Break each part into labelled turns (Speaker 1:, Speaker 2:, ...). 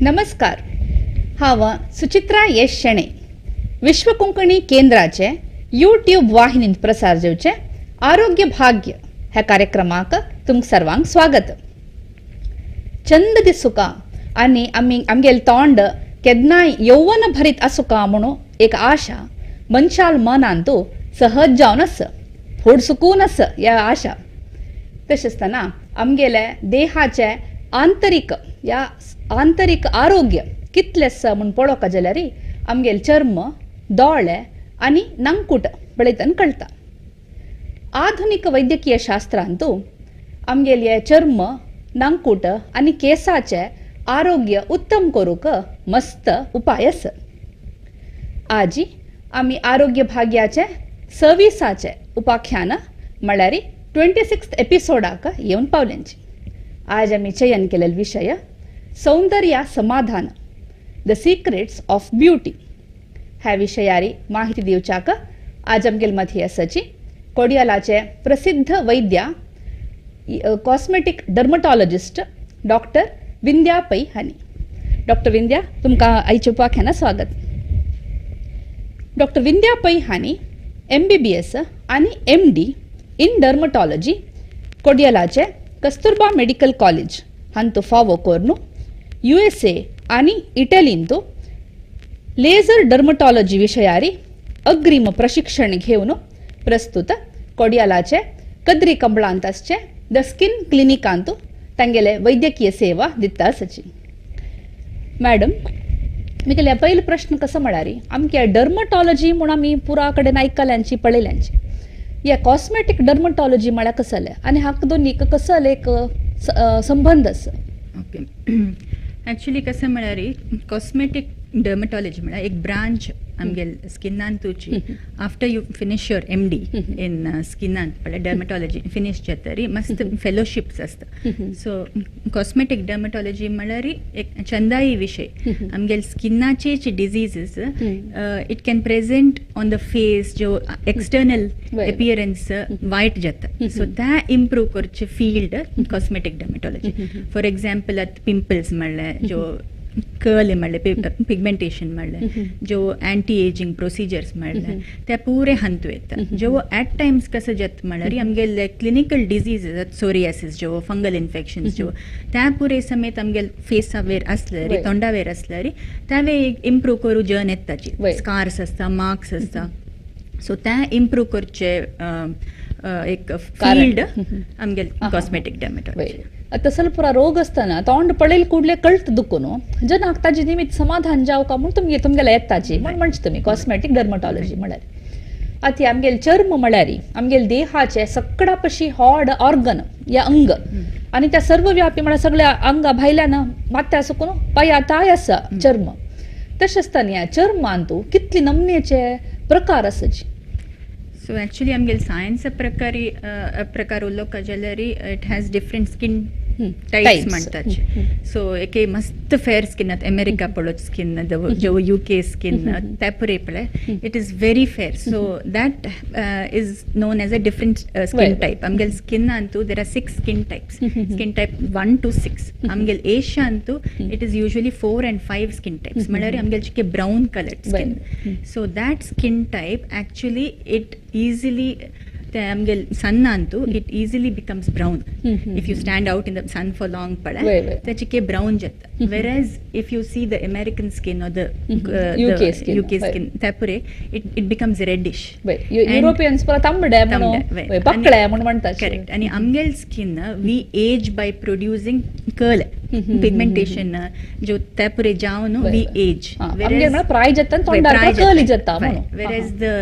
Speaker 1: नमस्कार, हांव सुचित्रा येश शेणे, विश्व कोंकणी केंद्राचे यूट्यूब वाहिनींत प्रसार जावचे आरोग्य भाग्य ह्या कार्यक्रमाक तुमकां सर्वांक स्वागत. चंद दिसुका आनी आमी आमगेले तोंड केन्नाय यौवन भरीत आसुका म्हणून एक आशा मनशाल मनांत सहज जावन आसा, फुड सुकून आसा ह्या आशा. तशें आसतना आमगेले देहाचे आंतरीक या आंतरीक आरोग्य कितलें आसा म्हूण पळोवंक जाल्यार आमगेले चर्म, दोळे आनी नंकूट पळयतना कळटा. आधुनीक वैद्यकीय शास्त्रांत आमगेले चर्म, नंकूट आनी केसाचे आरोग्य उत्तम करूंक मस्त उपाय आसा. आजी आमी आरोग्य भाग्याचे 26 उपाख्यान म्हळ्यार 26 एपिसोडाक येवन पावल्यांची. आज आमी चयन केलेलो विशय सौंदर्य समाधान, the secrets of beauty. ह्या विशयारी माहिती दिवच्याक आज आमगेले मदीं आसाची कोडियालाचे प्रसिद्ध वैद्य, Cosmetic dermatologist doctor Vindhya Pai हांणी. डॉक्टर विंद्या, तुमकां आयच्या उपाख्याना स्वागत. डॉक्टर विंद्या पै हांणी MBBS आनी MD in dermatology कोडियलाचे कस्तुरबा मेडिकल कॉलेज हांतू फावो करून USA आनी इटलींतू लेझर डर्मटॉलॉजी विशयारी अग्रीम प्रशिक्षण घेवन प्रस्तुत कोडियालाचे कद्री कंबळांत आसचे the skin क्लिनिकांतू तांगेले वैद्यकीय सेवा दिता आसाची. मॅडम, मिगेले पयलो प्रश्न कसो म्हळ्यार आमगे डर्मटॉलॉजी म्हूण आमी पुरा कडेन आयकल्यांची पळयल्यांची, हे कॉस्मेटीक डर्मटॉलॉजी म्हळ्यार कसलें आनी हाका दोनीक कसलो एक संबंद आसा?
Speaker 2: ओके, ॲक्च्युली कसं म्हळ्यार कॉस्मेटीक डर्मटॉलॉजी म्हळ्यार एक ब्रांच आमगेल स्किनान तुची. After you finish your MD in स्किनान म्हळ्यार डर्मटॉलॉजी फिनीश जातरी मस्त फेलोशिप्स आसता. सो कॉस्मेटीक डर्मटॉलॉजी म्हळ्यार एक चंदाई विशय. आमगेल स्किनाचेच diseases it can present on the face, जो एक्सटर्नल एपियरन्स वायट जाता, सो त्या इम्प्रूव करचे field cosmetic dermatology. For example, आतां पिंपल्स म्हणलें, जो कर्ल म्हणलें, पिगमेंटेशन म्हणलें, जो अँटी एजिंग प्रोसिजर्स म्हणलें, त्या पुरे हांतू येता. जो एट टायम्स कसं जाता म्हळ्यार आमगेले क्लिनिकल डिजीज, सोरियासिस, जो फंगल इन्फेक्शन्स, जो त्या पुरे समेत आमगेले फेसावेर आसल्यार, तोंडावेर आसल्यार त्यावे इम्प्रूव करू जन येताची. स्कार्स आसता, मार्क्स आसता, सो त्या इम्प्रूव करचे एक फील्ड आमगेले कॉस्मेटीक डर्मेटॉलॉजी.
Speaker 1: तसलो पुरा रोग आसतना तोंड पळयले कुडले कळटा दुखून जनाक ताजे निमित्त समाधान जावका म्हूण तुमगे तुमगेले येताची म्हण म्हणचे तुमी कॉस्मेटीक डर्मटॉलॉजी म्हळ्यार. आतां आमगेले चर्म म्हळ्यार आमगेले देहाचे सगळ्या पशी हॉड ऑर्गन या अंग आनी त्या सर्वव्यापी म्हळ्यार सगळ्या अंगा भायल्यान माथ्या सुकून पांया ताय आसा चर्म. तशें आसतना ह्या चर्मांतू कितले नमनेचे प्रकार आसाची?
Speaker 2: सो ॲक्च्युली आमगेले सायन्सा प्रकारी प्रकार उलोवका जाल्यार it has different skin types म्हणटाचे. सो एके मस्त फेअर स्किन, आतां अमेरिका पळोवच स्किन, जो UK skin, त्या पुरे पळय it is very fair, so that is known as a different skin type. आमगेले स्किनांतू there are 6 skin types, skin type 1 to 6. आमगेले एशियांतू it is usually 4 and 5 skin types, म्हळ्यार आमगेले चिके brown coloured skin. So that skin type actually it easily आमगेले सन्नांतू it easily becomes brown if you stand out in the sun for long पळय त्याचे brown जाता. Whereas if you see the American skin or the UK skin, त्या पुरे it it becomes reddish.
Speaker 1: Europeans तांबडे पकळे म्हणून म्हणतात.
Speaker 2: Correct. आणि आमगेल skin we age by producing curl pigmentation, जो त्या पुरे जावन we age.
Speaker 1: प्राय जाता, कर्ल जाता.
Speaker 2: वेरएज the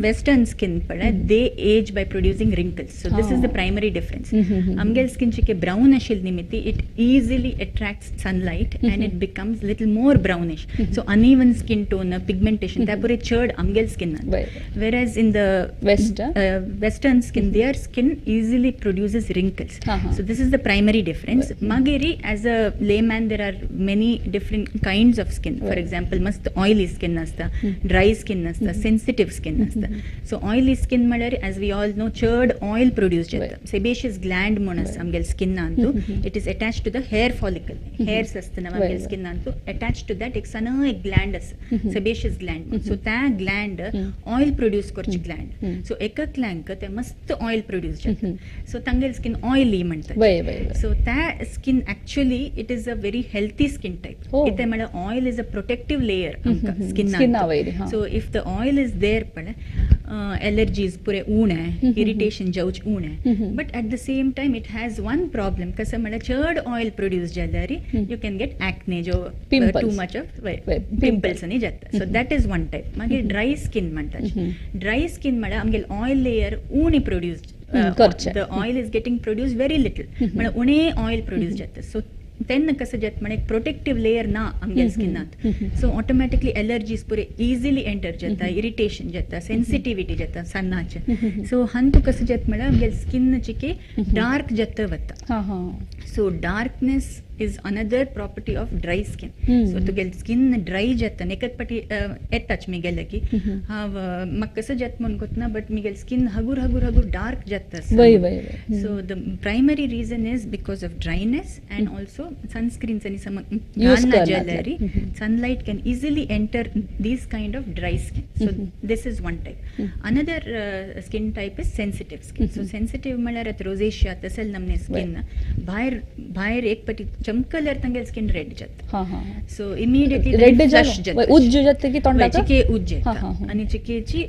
Speaker 2: western skin पळय they age by producing wrinkles. So this is the primary difference. आमगेल skin चिके brown आशिल्ले निमित्ती it easily attracts sunlight and it becomes little more brownish. So uneven skin tone, pigmentation त्या पुरे चड आमगेल skin. Whereas in the western skin, their skin easily produces wrinkles. So this is the primary difference. मागीर Actually as a layman there are many different kinds of skin. For example मस्त oily skin आसता, dry skin आसता, sensitive skin आसता. So oily skin म्हळ्यार as we all know चड oil produce जाता. Sebaceous Gland म्हूण आसा आमगेले स्किनांतू, it is attach to the hair follicle. Hairs आसता ना आमगेले स्किनांतू, अटॅच टू that एक सण एक ग्लँड आसा, सेबेशियस ग्लँड. सो त्या ग्लँड ऑयल प्रोड्यूस करची ग्लँड. सो एककल्यांक ते मस्त ऑयल प्रोड्यूस जाता, सो तांगेले स्किन ऑयली म्हणतात. सो त्या skin actually it is a very healthy skin type. कितें म्हळ्यार oil is a protective layer आमकां स्किनाक. So if the oil is there पळय एलर्जीज पुरे उणे, इरिटेशन जावचे उणे. But at the same time it has one problem, कसं म्हळ्यार चड ऑयल प्रोड्यूस जाल्यार you can get acne, जो टू मच ऑफ पिंपल्स आनी जाता. So that is one type. मागीर ड्राय स्किन म्हणटा. ड्राय स्किन म्हळ्यार आमगेले ऑयल लेयर उणी produce, the oil is getting produce very little, म्हळ्यार उणे ऑयल प्रोड्यूस जाता. सो तेन्ना कसं जाता म्हळ्यार एक प्रोटेक्टीव लेयर ना आमगेले स्किनात. सो ऑटोमॅटिकली एलर्जीज पुरे इजिली एंटर जाता, इरिटेशन जाता, सेन्सिटिविटी जाता सनाचे. सो हांतू कसं जाता म्हळ्यार आमगेले स्किन चिके डार्क जाता वता. So darkness is another property of dry skin. So तुगेले स्किन ड्राय जाता एकच पाटी येताच मिगेले की हांव म्हाका कसं जाता म्हूण कोतना, बट मिगेले स्किन हगूर हगूर हगूर डार्क जाता. So the primary reason is because of dryness and also sunscreens आनी घालना जाल्यार sunlight can easily enter these kind of dry skin. So this is one type. Another skin type is sensitive skin. So sensitive म्हळ्यार आतां rosacea तसले नमने skin भायर भायर एक पाटी चमकल्यार तांगेले स्किन रेड जाता. सो इमिडिएटली
Speaker 1: रेड फ्लश जाता, उज्ज जाता की तोंडाक
Speaker 2: चिके उज्ज येता आनी चिकेची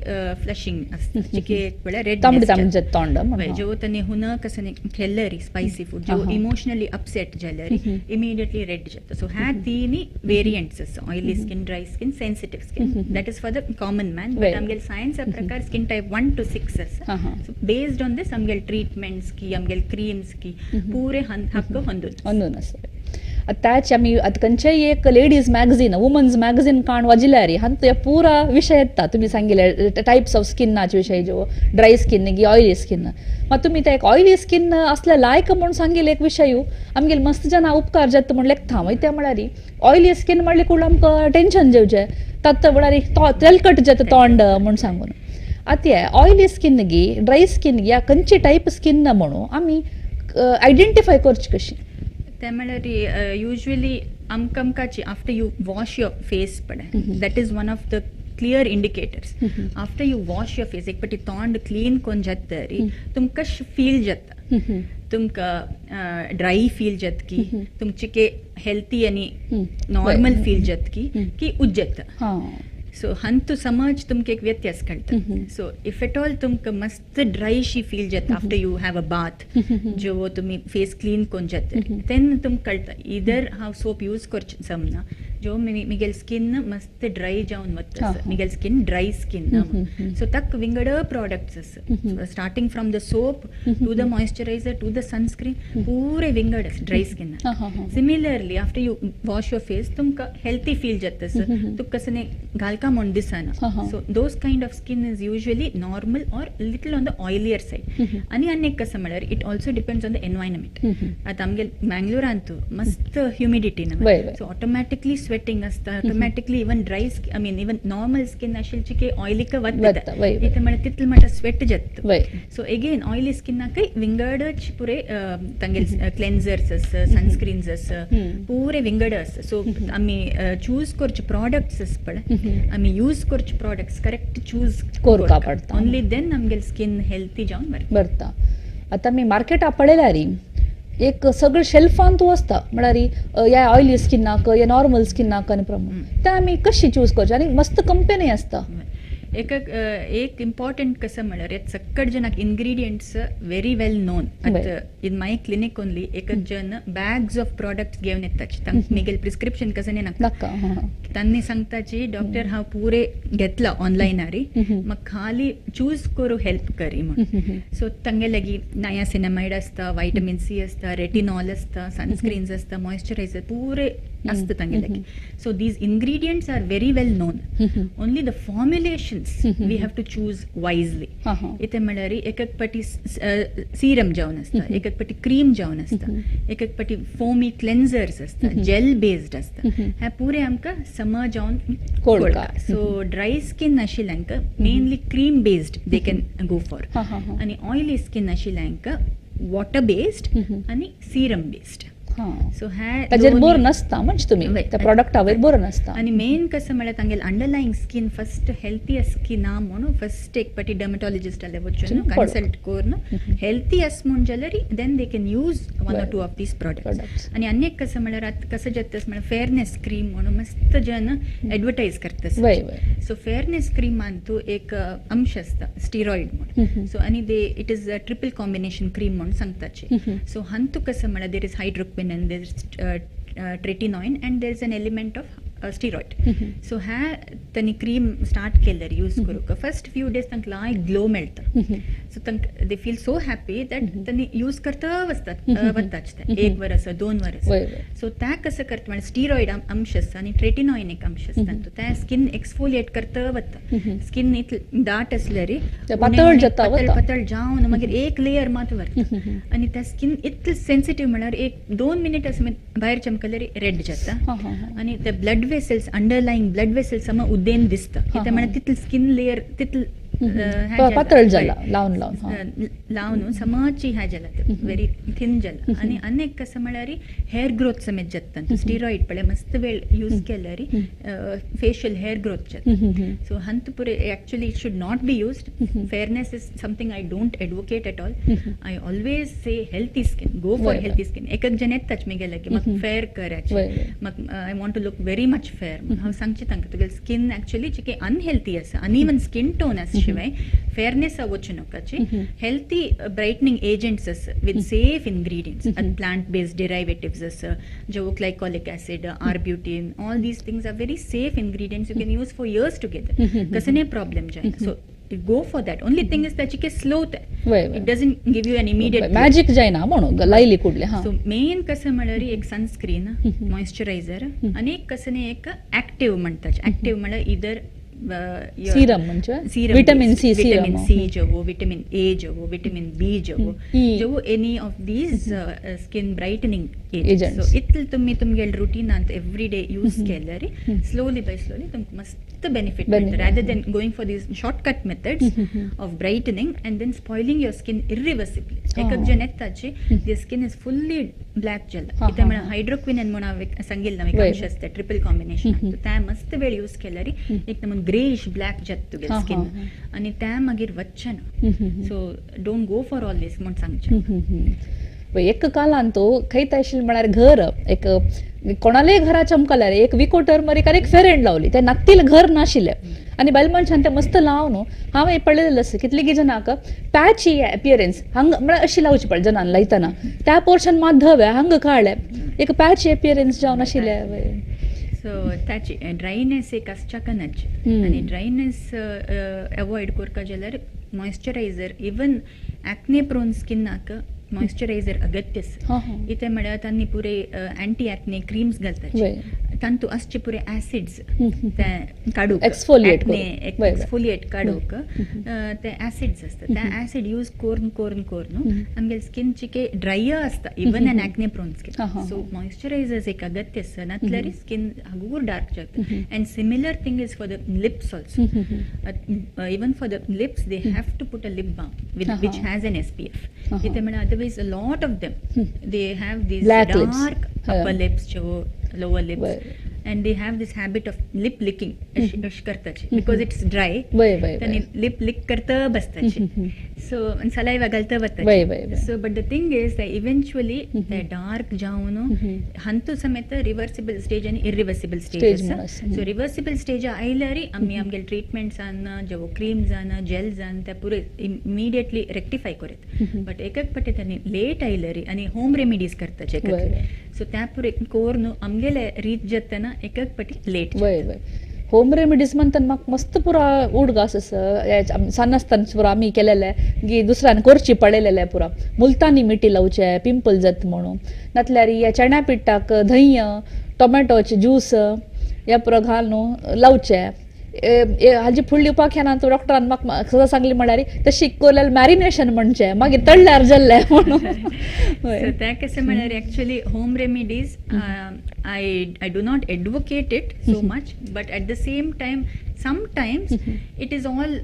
Speaker 2: फ्लशिंग आसता, चिके म्हळ्यार रेड
Speaker 1: तांबडे तांबडे जाता तोंड.
Speaker 2: जो ताणें हुना कसं खेल्ल्यार स्पायसी फूड, जो इमोशनली अपसेट जाल्यार इमिडिएटली रेड जाता. सो ह्या तिनी वेरियंट्स आसा, oily skin, dry skin, sensitive skin. That is for the common man. But आमगेले सायन्सा प्रकार स्किन टायप 1 to 6 आसा. सो बेस्ड ऑन this आमगेले ट्रिटमेंट्स की आमगेले क्रीम्स की पुरे हक्क
Speaker 1: होंदून आसा. आतांच आमी आतां खंयचेय एक लेडीज मॅगझीन, वुमन्स मॅगझीन काण वाजल्यार हांतू पुरा विशय येता. तुमी सांगिल्ले टायप्स ऑफ स्किनाचे विशय, जो ड्राय स्किन गी ऑयली स्किन. मात तुमी ते एक ऑयली स्किन असले लायक म्हूण सांगिल्ले एक विशय आमगेले मस्त जाणां उपकार जाता म्हूण लेखता. मागीर ते म्हळ्यार ऑयली स्किन म्हणल्यार कुडलो आमकां टेंशन जेवचें तात म्हळ्यार तेलकट जाता तोंड म्हूण सांगून. आतां हे ऑयली स्किन गी ड्राय स्किन गी खंयची टायप स्किन म्हणून आमी आयडेंटिफाय करची कशी?
Speaker 2: ते म्हळ्यार युज्वली आमकां आमकांची after you wash your face पळय, that is one of the clear indicators. After you wash your face एक पाटी तोंड क्लीन करून जाता तरी तुमकां फील जाता, तुमकां ड्राय फील जाता की तुमचे के हेल्थी आनी नॉर्मल फील जाता की की उज्ज जाता. सो हांतू समज तुमकां एक व्यत्यास कळटा. सो if at all तुमकां मस्त ड्रायशी फील जाता after you have a bath, जो तुमी फेस क्लीन करून जाता तेन्ना तुमकां कळटा इदर हांव सोप यूज करचें जमना, जो मिगेल स्किन मस्त ड्राय जावन वता, Miguel skin dry skin. So ताका विंगड प्रोडक्ट्स आसा, starting from the soap to the moisturiser to the sunscreen, पुरे विंगड आसा dry skin. Similarly after you wash your face तुमकां हेल्थी फील जाता, तुका कसं घालका म्हूण दिसना. So those kind of skin is usually normal or little on the oilier side. आनी आनी एक कसं म्हळ्यार it also depends on the environment. आतां आमगे मँगलोरांत मस्त ह्युमिडिटी ना, सो ऑटोमॅटिकली स्वेटिंग आसता, automatically even dry I mean even normal skin आशिल्ली की ऑयलीक वता इथे म्हळ्यार तितले म्हळ्यार स्वेट जाता. सो एगेन ऑयली स्किनाकय विंगडच पुरे तांगेले क्लेन्झर्स आसा, सनस्क्रीन्स आसा, पुरे विंगड आसा. सो आमी चूज करचे प्रॉडक्ट्स आसा पळय, आमी यूज करचे प्रॉडक्ट्स करेक्ट चूज
Speaker 1: करपा पडटा,
Speaker 2: ओनली then आमगेले स्किन हेल्थी जावन
Speaker 1: बरता. आतां आमी मार्केटाक पळयल्यार एक सगळें शेल्फान तूं आसता म्हळ्यार ह्या ऑयली स्किनाक या नॉर्मल स्किनाक आनी प्रमाण ते आमी कशी चूज करचे? आनी मस्त कंपनी आसता.
Speaker 2: एक एक इम्पॉर्टंट कसं म्हळ्यार सक्कट जनाक इन्ग्रीडियंट्स व्हेरी वेल नोन. आतां इन my clinic only एक जन बॅग्स ऑफ प्रॉडक्ट्स घेवन येताच, तांकां मिगेल प्रिस्क्रिप्शन कसं नाका, तांणी सांगताची डॉक्टर हांव पुरे घेतला ऑनलायनारी, म्हाका खाली चूज करूं हेल्प करी म्हूण. सो तांगे लागीं नायासिनामायड आसता, व्हायटमीन सी आसता, रेटिनॉल आसता, सनस्क्रीन्स आसता, मॉयश्चरायझर पुरे आसता तांगे लागीं. So these ingredients are very well known, only the formulation options we have to choose wisely. इथे म्हळ्यार एक एक पाटी सिरम जावन आसता, एक एक पाटी क्रीम जावन आसता, एक एक पाटी फोमी क्लेन्झर्स आसता, जेल बेस्ड आसता. हे पुरे आमकां समज जावन
Speaker 1: कोळका.
Speaker 2: सो ड्राय स्किन आशिल्ल्यांक mainly cream based they can go for, आनी ऑयली स्किन आशिल्ल्यांक वॉटर बेस्ड आनी सिरम बेस्ड. सो हे
Speaker 1: ताजेर बरो नासता म्हणजे तुमी त्या प्रॉडक्टावयर बरो नासता.
Speaker 2: आनी मेन कसं म्हळ्यार तांगेले अंडरलायिंग स्किन फस्ट हेल्थी आसा की ना म्हणून फस्ट एक पाटी डर्मटॉलॉजिस्ट जाल्यार वचून कन्सल्ट करून हेल्थी आसा म्हूण जाल्यार then they can use one or two of these products. आनी आनी एक कसं म्हळ्यार आतां कसं जाता म्हळ्यार फेअरनेस क्रीम म्हणून मस्त जन एडवर्टायज करता. सो फेअरनेस क्रीमान तूं एक अंश आसता स्टिरॉयड म्हणून. सो आनी they it is a triple combination cream म्हणून सांगताचे. सो हांतू कसं म्हळ्यार there is hydroquinone and there is tretinoin and there is an element of steroid. So ह्या तांणी क्रीम स्टार्ट केल्यार यूज करूंक फर्स्ट फ्यू डेज तांकां लायक ग्लो मेळटा. सो तांकां they feel so happy that तांणी यूज करता वचतात वताच ते 1 वरस 2 वरस. सो त्या कसं करता म्हळ्यार स्टिरॉयड अंश आसता आनी ट्रेटिनॉइन एक अंश आसता, त्या स्किन एक्सफोलिएट करता वता. स्किन इतली दाट आसल्यार
Speaker 1: पातळ जाता,
Speaker 2: पातळ जावन मागीर एक लेयर मात वरता आनी त्या स्किन इतली सेन्सिटीव म्हळ्यार 1-2 मिनीट आसा भायर चमकल्यार रेड जाता आनी ते blood vessels underlying blood vessels सम उद्देन दिसता. कित्याक म्हळ्यार तितली स्किन लेयर तितली
Speaker 1: पातळ जाला लावन लावन
Speaker 2: लावन समाची ह्या जाला व्हेरी थिन जाला. आनी आनी एक कसं म्हळ्यार हेअर ग्रोथ समेत जाता. स्टिरॉयड पळय मस्त वेळ यूज केल्यार फेशियल हेअर ग्रोथ जाता. सो हंत पुरे actually it should not be used. Fairness is something I don't advocate at all. I always say healthy skin, go for healthy skin. एक एक जण येताच मी गेले की म्हाका फेअर कर, म्हाका I want to look very much fair. हांव सांगचें तांकां तुगेलें स्किन एक्चुअली जे अनहेल्थी आसा, अनइवन स्किन टोन आसा शिवाय फेअरनेस वचू नकाची. हेल्थी ब्रायटनिंग एजंट्स आसा with safe ingredients, plant based derivatives आसा, जेवो glycolic acid, arbutin, all these things are very safe ingredients you can use for years together. कसने problem जायना. So go for that. Only thing is that you slow it doesn't give you an immediate
Speaker 1: magic जायना म्हणून लायली कुडले.
Speaker 2: So main कसं म्हळ्यार एक sunscreen, moisturiser आनी एक कसं एक ऍक्टिव्ह म्हणतात. ऍक्टिव्ह म्हळ्यार इदर
Speaker 1: सीरम म्हणजे विटामिन सी,
Speaker 2: विटामिन सी जेवो, विटामिन ए जेवो, विटामिन बी जेवो, जेवो any of these skin brightening agents. So इतले तुम्ही तुमगेले रुटीनांत एवरी डे यूज केल्यार स्लोली बाय स्लोली तुमकां मस्त बेनिफिट मेळटा, rather than going for these shortcut methods of brightening and then spoiling your skin irreversibly. एक एक जण येताची the skin is fully black जाला. कित्याक म्हळ्यार हायड्रोक्विनन म्हणून हांवें सांगिल्लें एक अंश आसता ट्रिपल कॉम्बिनेशन, त्या मस्त वेळ यूज केल्यार एक नमून ग्रेइश ब्लॅक जाता तुगेलें स्किन आनी त्या मागीर वचचें ना. So don't go for all this म्हूण सांगचें.
Speaker 1: एक कालान तो खंयत आशिल्लें म्हळ्यार घर एक कोणालेय घरा चमकल्यार एक विकोटर मरीक एक फेरेंड लावली, ते नात्तील घर नाशिल्लें आनी बायल मनशान तें मस्त लावन हांवें पळयलेलें आसा कितले जनाक पॅची अपियरन्स हांगा म्हळ्यार अशी लावची पडली जनान लायतना त्या पोर्शन मात धवें हांगा काळें एक पॅची अपियरन्स जावन आशिल्लें.
Speaker 2: सो ताची ड्रायनेस एक आसच्याकनाच आनी ड्रायनेस अवॉयड करपा जाल्यार मॉइश्चरायझर, इवन एक्ने प्रोन स्किनाक मॉइश्चरायझर अगत्य आसा. इथे म्हळ्यार तांणी पुरे अँटी एक्ने क्रीम्स घालतात, तांतू आसचे पुरे ऍसिड्स ते काडूंक, एक्सफोलिएट काडूंक ते ऍसिड्स आसता. ते ऍसिड यूज करून करून करून आमगेले स्किन चिके ड्राय आसता, even an acne prone skin. So moisturisers एक अगत्य आसा, नातल्यार स्किन हागूर डार्क जाता. And similar thing is for the lips also. Even for the lips they have to put a lip balm with which has an SPF. इथे म्हळ्यार otherwise a lot of them they have these
Speaker 1: black
Speaker 2: dark lips, upper lips, lower lips, and they have this habit of lip licking अश करताचे because it's dry. तांणी lip lick करता बसताचे. So saliva घालता वताचे. So but the thing is that eventually ते dark जावन हांतू समेत reversible stage आनी irreversible stage आसा. सो रिवर्सिबल स्टेज आयल्यार आमी आमगेले ट्रिटमेंट्सान जेवो क्रीम्सान जेल्सान ते पुरे इमिडिएटली रेक्टिफाय करत. बट एक एक पटे तांणी लेट आयल्यार आनी होम रेमिडीज करताचे एक, सो त्या पुरे कोरून आमगेले रीच जातना एक एक पटी लेट.
Speaker 1: वय वय होम रेमिडीज म्हणटात म्हाका मस्त पुरा उडगास आसा. सान आसतना पुरा आमी केलेले की दुसऱ्यान करची पळयलेले पुरा मुलतानी मिटी लावचे पिंपल जाता म्हणून, नातल्यार ह्या चण्या पिठाक धंय टोमॅटोचे ज्यूस ह्या पुरा घालून लावचे. हाजी फुडली उपाख्यानान तूं डॉक्टरान म्हाका सदां सांगली म्हळ्यार तशी कोल्यार मॅरिनेशन म्हणचें मागीर तळ्ळ्यार जाल्लें म्हणून.
Speaker 2: सो तें कशें म्हळ्यार actually home remedies I do not advocate it so much, but at the same time sometimes it is all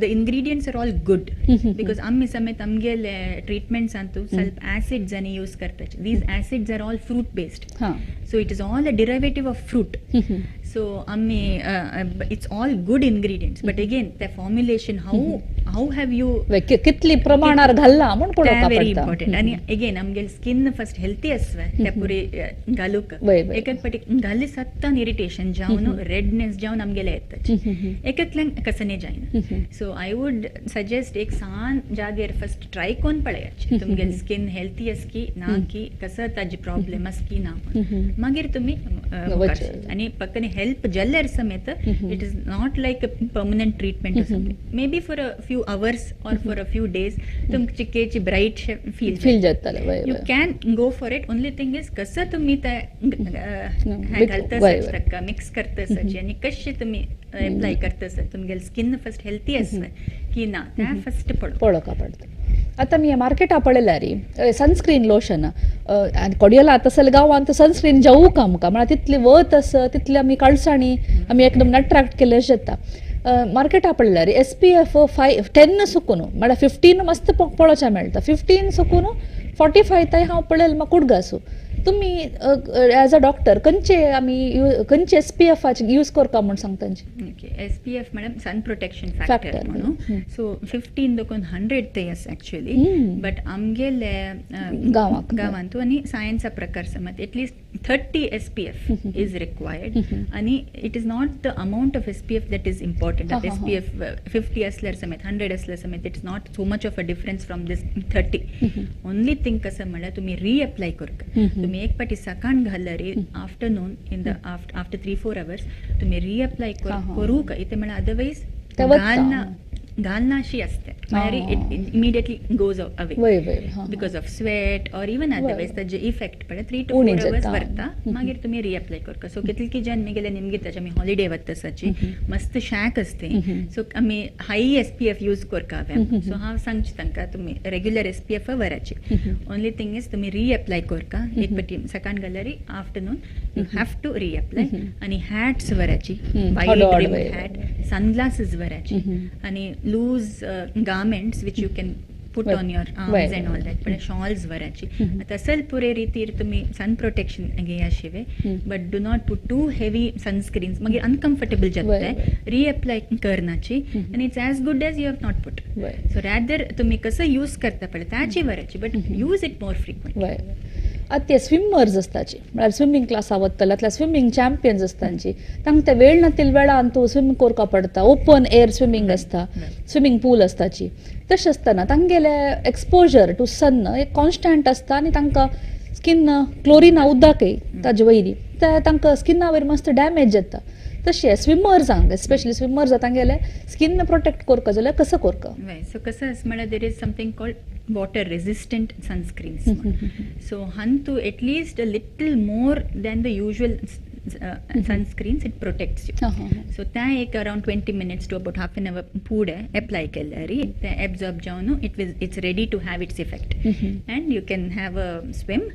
Speaker 2: the ingredients are all good because आमी समेत आमगेले ट्रिटमेंट्सांतू ಸ್ವಲ್ಪ ಆಸಿಡ್ಸ್ आनी use करताचे. These acids are all fruit based. So it is all a derivative of fruit. So आमी it's all good ingredients, but again ते formulation how have you
Speaker 1: कितली प्रमाणार घालला म्हूण पळोवपाक
Speaker 2: व्हेरी
Speaker 1: पडटा.
Speaker 2: इम्पॉर्टंट. आनी अगेन आमगेले स्किन फर्स्ट हेल्थी आसवे ते पुरे घालूक. एक एक पाटी घाली सत्तान इरिटेशन जावन रेडनेस जावन आमगेले येता, एक एकल्यांक कसने जायना. सो I would suggest एक सान जागेर फर्स्ट ट्राय कोन पळयाचे तुमगेले स्किन हेल्थी आस की ना, की कसं ताजी प्रॉब्लेम आस की ना, मागीर तुमी आनी पक्कने हेल्प जाल्यार समेत it is not like a permanent treatment or something. Maybe for a few hours or for a few days तुमची केची ब्राईट फील
Speaker 1: फील जातले.
Speaker 2: You can go for it. Only thing is कसं तुम्ही ते घालता ताका मिक्स करता आनी कशें तुमी एप्लाय करता, तुमगेले स्किन फर्स्ट हेल्थी आसता की ना ते फर्स्ट
Speaker 1: पळोवपा पडटा. आतां आमी मार्केटा पळयल्यार सनस्क्रीन लोशन आनी कोडियला तसले गांवांत सनस्क्रीन जावूक आमकां म्हळ्यार तितली वत आसा तितली आमी काळसाणी आमी एकदम अट्रॅक्ट केल्ले जाता. मार्केटा पळयल्यार SPF 5 10 सुकून म्हळ्यार 15 मस्त पळोवच्या मेळटा, 15 सुकून 45 ताई हांव पळयल म्हाका कुडगासू. तुमी एज अ डॉक्टर खंयचे आमी खंयचे SPF use करता म्हूण सांगता?
Speaker 2: ओके, SPF म्हळ्यार सन प्रोटेक्शन फॅक्टर म्हणून. सो 15 देखून 100 ते आसा एक्चुअली, बट आमगेले गांवांतू आनी सायन्सा प्रकार समज at least 30 SPF is required. आनी it is not the amount of SPF that is important. SPF 50 असल्यार समेत 100 असल्यार समेत it is not so much of a difference from this 30. Only thing कसं म्हळ्यार तुमी रिअप्लाय करता. तुम्ही एक पाटी सकाळ घालल्यार afternoon in the after 3-4 hours तुम्ही रिअप्लाय करू का इथे म्हळ्यार अदरवायज घालना घालनाशी असते म्हळ्यार it immediately goes away because of sweat or even otherwise ताजे इफेक्ट पडटा. 3 to 4 hours वरता मागीर तुमी रिअप्लाय करता. सो कितली जन गेले निमगे ताचे आमी हॉलिडे वता तसाची मस्त शॅक असते, सो आमी हाय SPF use करता. सो हांव सांगचे तांकां तुमी रेग्युलर SPF वराची. ओनली थिंग is तुमी रिअप्लाय करता एक पाटी सकाळ घाल्यार afternoon you have to reapply. आनी हॅट्स वराची, वायड रिम हॅट, सनग्लासीस वराची आनी loose garments which you can put on your arms and all that, पण शॉल्स वराची. तसल पुरे रीतीर तुम्ही सन प्रोटेक्शन घेया शिवे, but do not put too heavy sunscreens, मागीर अनकम्फर्टेबल जाता रिअप्लाय करनाची आनी it's as good as you have not put. So rather तुम्ही कसं यूज करता पळय ताची वराची, but use it more frequent.
Speaker 1: आतां ते स्विमर्स आसताची म्हळ्यार स्विमींग क्लासा वतले आतल्या स्विमींग चॅम्पियन्स आसतांची तांकां ते वेळ नातील वेळान तूं स्विम करपा पडटा. ओपन एअर स्विमींग आसता, स्विमींग पूल आसताची. तशें आसतना तांगेले एक्सपोजर टू सन एक कॉन्स्टंट आसता आनी तांकां स्किन क्लोरिना उदकय ताजे वयली ते तांकां स्किना वयर मस्त डॅमेज जाता. तशें स्विमर्सांक एस्पेशली स्विमर्स तांगेले स्किन प्रोटेक्ट करपा जाल्यार कसो करपा?
Speaker 2: सो कसं आसा म्हळ्यार there is something called water resistant sunscreens. So hantu at least a little more than the usual sunscreens it protects you. So त्या एक around 20 minutes to about half an hour पुढे apply केल्यार ते absorb जावन it's ready to have its effect and you can have a swim.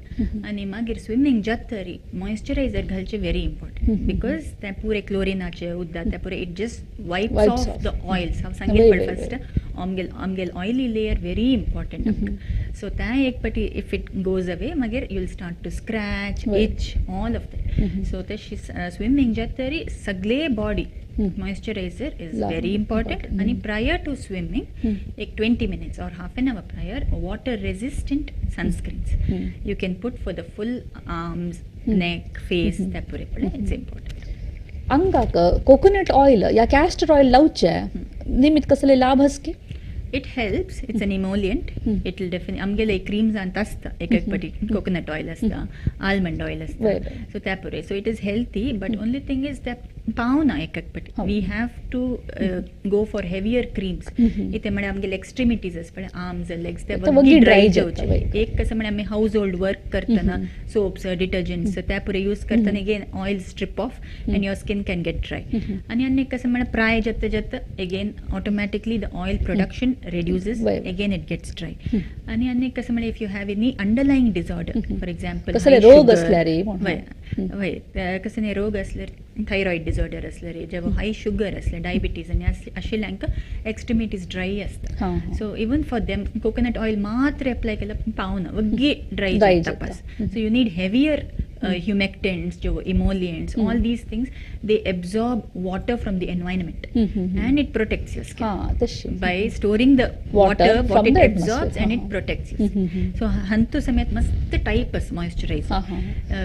Speaker 2: आनी मागीर swimming जातरी moisturiser घालचे very important because ते पुरे क्लोरिनाचे उदक ते पुरे it just wipes off the oils. हांव सांगेल पळय फर्स्ट आमगेल oily layer very important. So त्या एक पाटी if it goes away मागीर you will start to scratch, itch, all of that. So तशी स्विमींग जातरी सगळे body moisturiser is very important. आनी प्रायर टू स्विमींग एक 20 minutes or half an hour prior water resistant sunscreens you can put for the full arms, neck, face त्या पुरे पळय it's important.
Speaker 1: अंगाक coconut oil या castor oil लावचे निमित कसले लाभ आस की?
Speaker 2: It helps. It's an emollient. It will definitely आमगेले क्रीम्स आसता एक एक पाटी कोकोनट ऑयल आसता, आल्मंड ऑयल आसता, सो त्या पुरे. So it is healthy, but only thing is त्या पावना एक एक पटी we have to go for heavier creams. इथे म्हळ्यार आमगेले एक्स्ट्रिमिटीज आसा पळय, आर्म्स लेग्स, ते वग्गी ड्राय जावचे. एक कसं म्हळ्यार आमी हाऊस होल्ड वर्क करतना सोप्स डिटर्जंट्स त्या पुरे यूज करतना again oil strip off and your skin can get dry. आनी आनी कसं म्हळ्यार प्राय जाता जाता again automatically the oil production reduces, again it gets dry. आनी आनी कसं म्हळ्यार if you have any underlying disorder, for example
Speaker 1: रोग असल्यार,
Speaker 2: वय कसं न्ही रोग असल्यार, थायरॉयड डिसऑर्डर असल्यार, जेव्हा हाय शुगर असले, डायबिटीज आनी आशिल्ल्यांक एक्स्ट्रिमिटीज ड्राय आसता. So even for them coconut oil मात्र अप्लाय केल्यार पावना, वग्गी ड्राय जाता pass. So you need heavier humectants, emollients, all these things, they absorb water from the environment and it protects your skin by storing the water what it absorbs and it protects your skin. So hantu samet mast type as moisturizer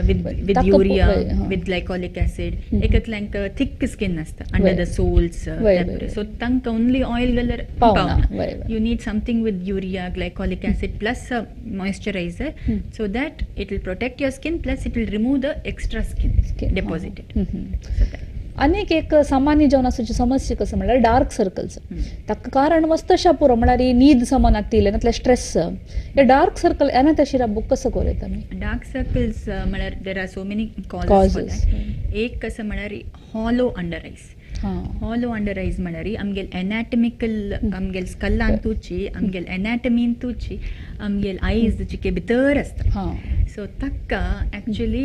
Speaker 2: with urea, with glycolic acid. Ekaklank thick skin asta under the soles, so tank only oil galar pavna. You need something with urea, glycolic acid plus a moisturizer, so that it will protect your skin plus it will remove the extra skin deposited.
Speaker 1: अनेक एक सामान्य जेवणाची समस्या कसं म्हळ्यार dark circles. ताका कारण मस्त अशा पुरो म्हळ्यार न्हीद समान आतिल्ले नातल्यार स्ट्रेस, हे डार्क सर्कल येना तशी राबूक कसं करूं येता आमी?
Speaker 2: डार्क सर्कल्स म्हळ्यार there are so many causes for that. एक कसं म्हळ्यार hollow under eyes. Hollow under eyes म्हळ्यार आमगेल एनाटॉमिकल आमगेल स्कल्लान तुची आमगेल एनाटॉमीन तुची आमगेल आयज चिके भितर आसता. सो ताका actually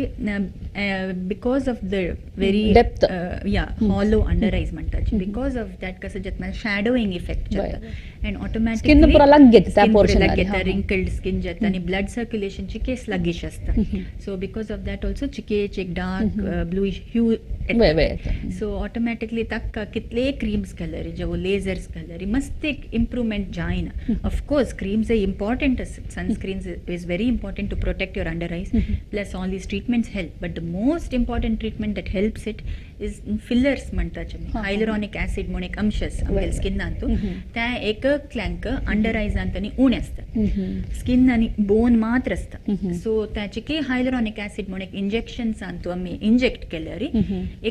Speaker 2: because of the very
Speaker 1: depth
Speaker 2: yeah hollow under eyes म्हणटाची, because of that कसं जाता शॅडोईंग इफेक्ट जाता अँड ऑटोमॅटिकली
Speaker 1: स्किन पुरा लागेता, त्या पोर्शन
Speaker 2: लागेता, रिंकल्ड स्किन जाता आनी ब्लड सर्क्युलेशन चिके स्लगिश आसता. So because of that also चिकेच एक डार्क ब्लूइश ह्यू. सो ऑटोमॅटिकली ताका कितले क्रीम्स घाल्यार, जेवो लेझर्स घाल्यार मस्त एक इम्प्रूवमेंट जायना. ऑफकोर्स क्रीम्स इम्पॉर्टंट आसा, sunscreens is very important to protect your under eyes, plus all these treatments help, but the most important treatment that helps it is fillers म्हणताचे, hyaluronic acid म्हणून एक अंश आसा आमगेल्या स्किनांतू, त्या एकल्यांक अंडर आयजांत आनी उणें आसता, स्किन आनी बोन मात्र आसता. सो ताचे की हायलुरॉनिक ऍसिड म्हणून एक इंजेक्शन्सांतू आमी इंजेक्ट केल्यार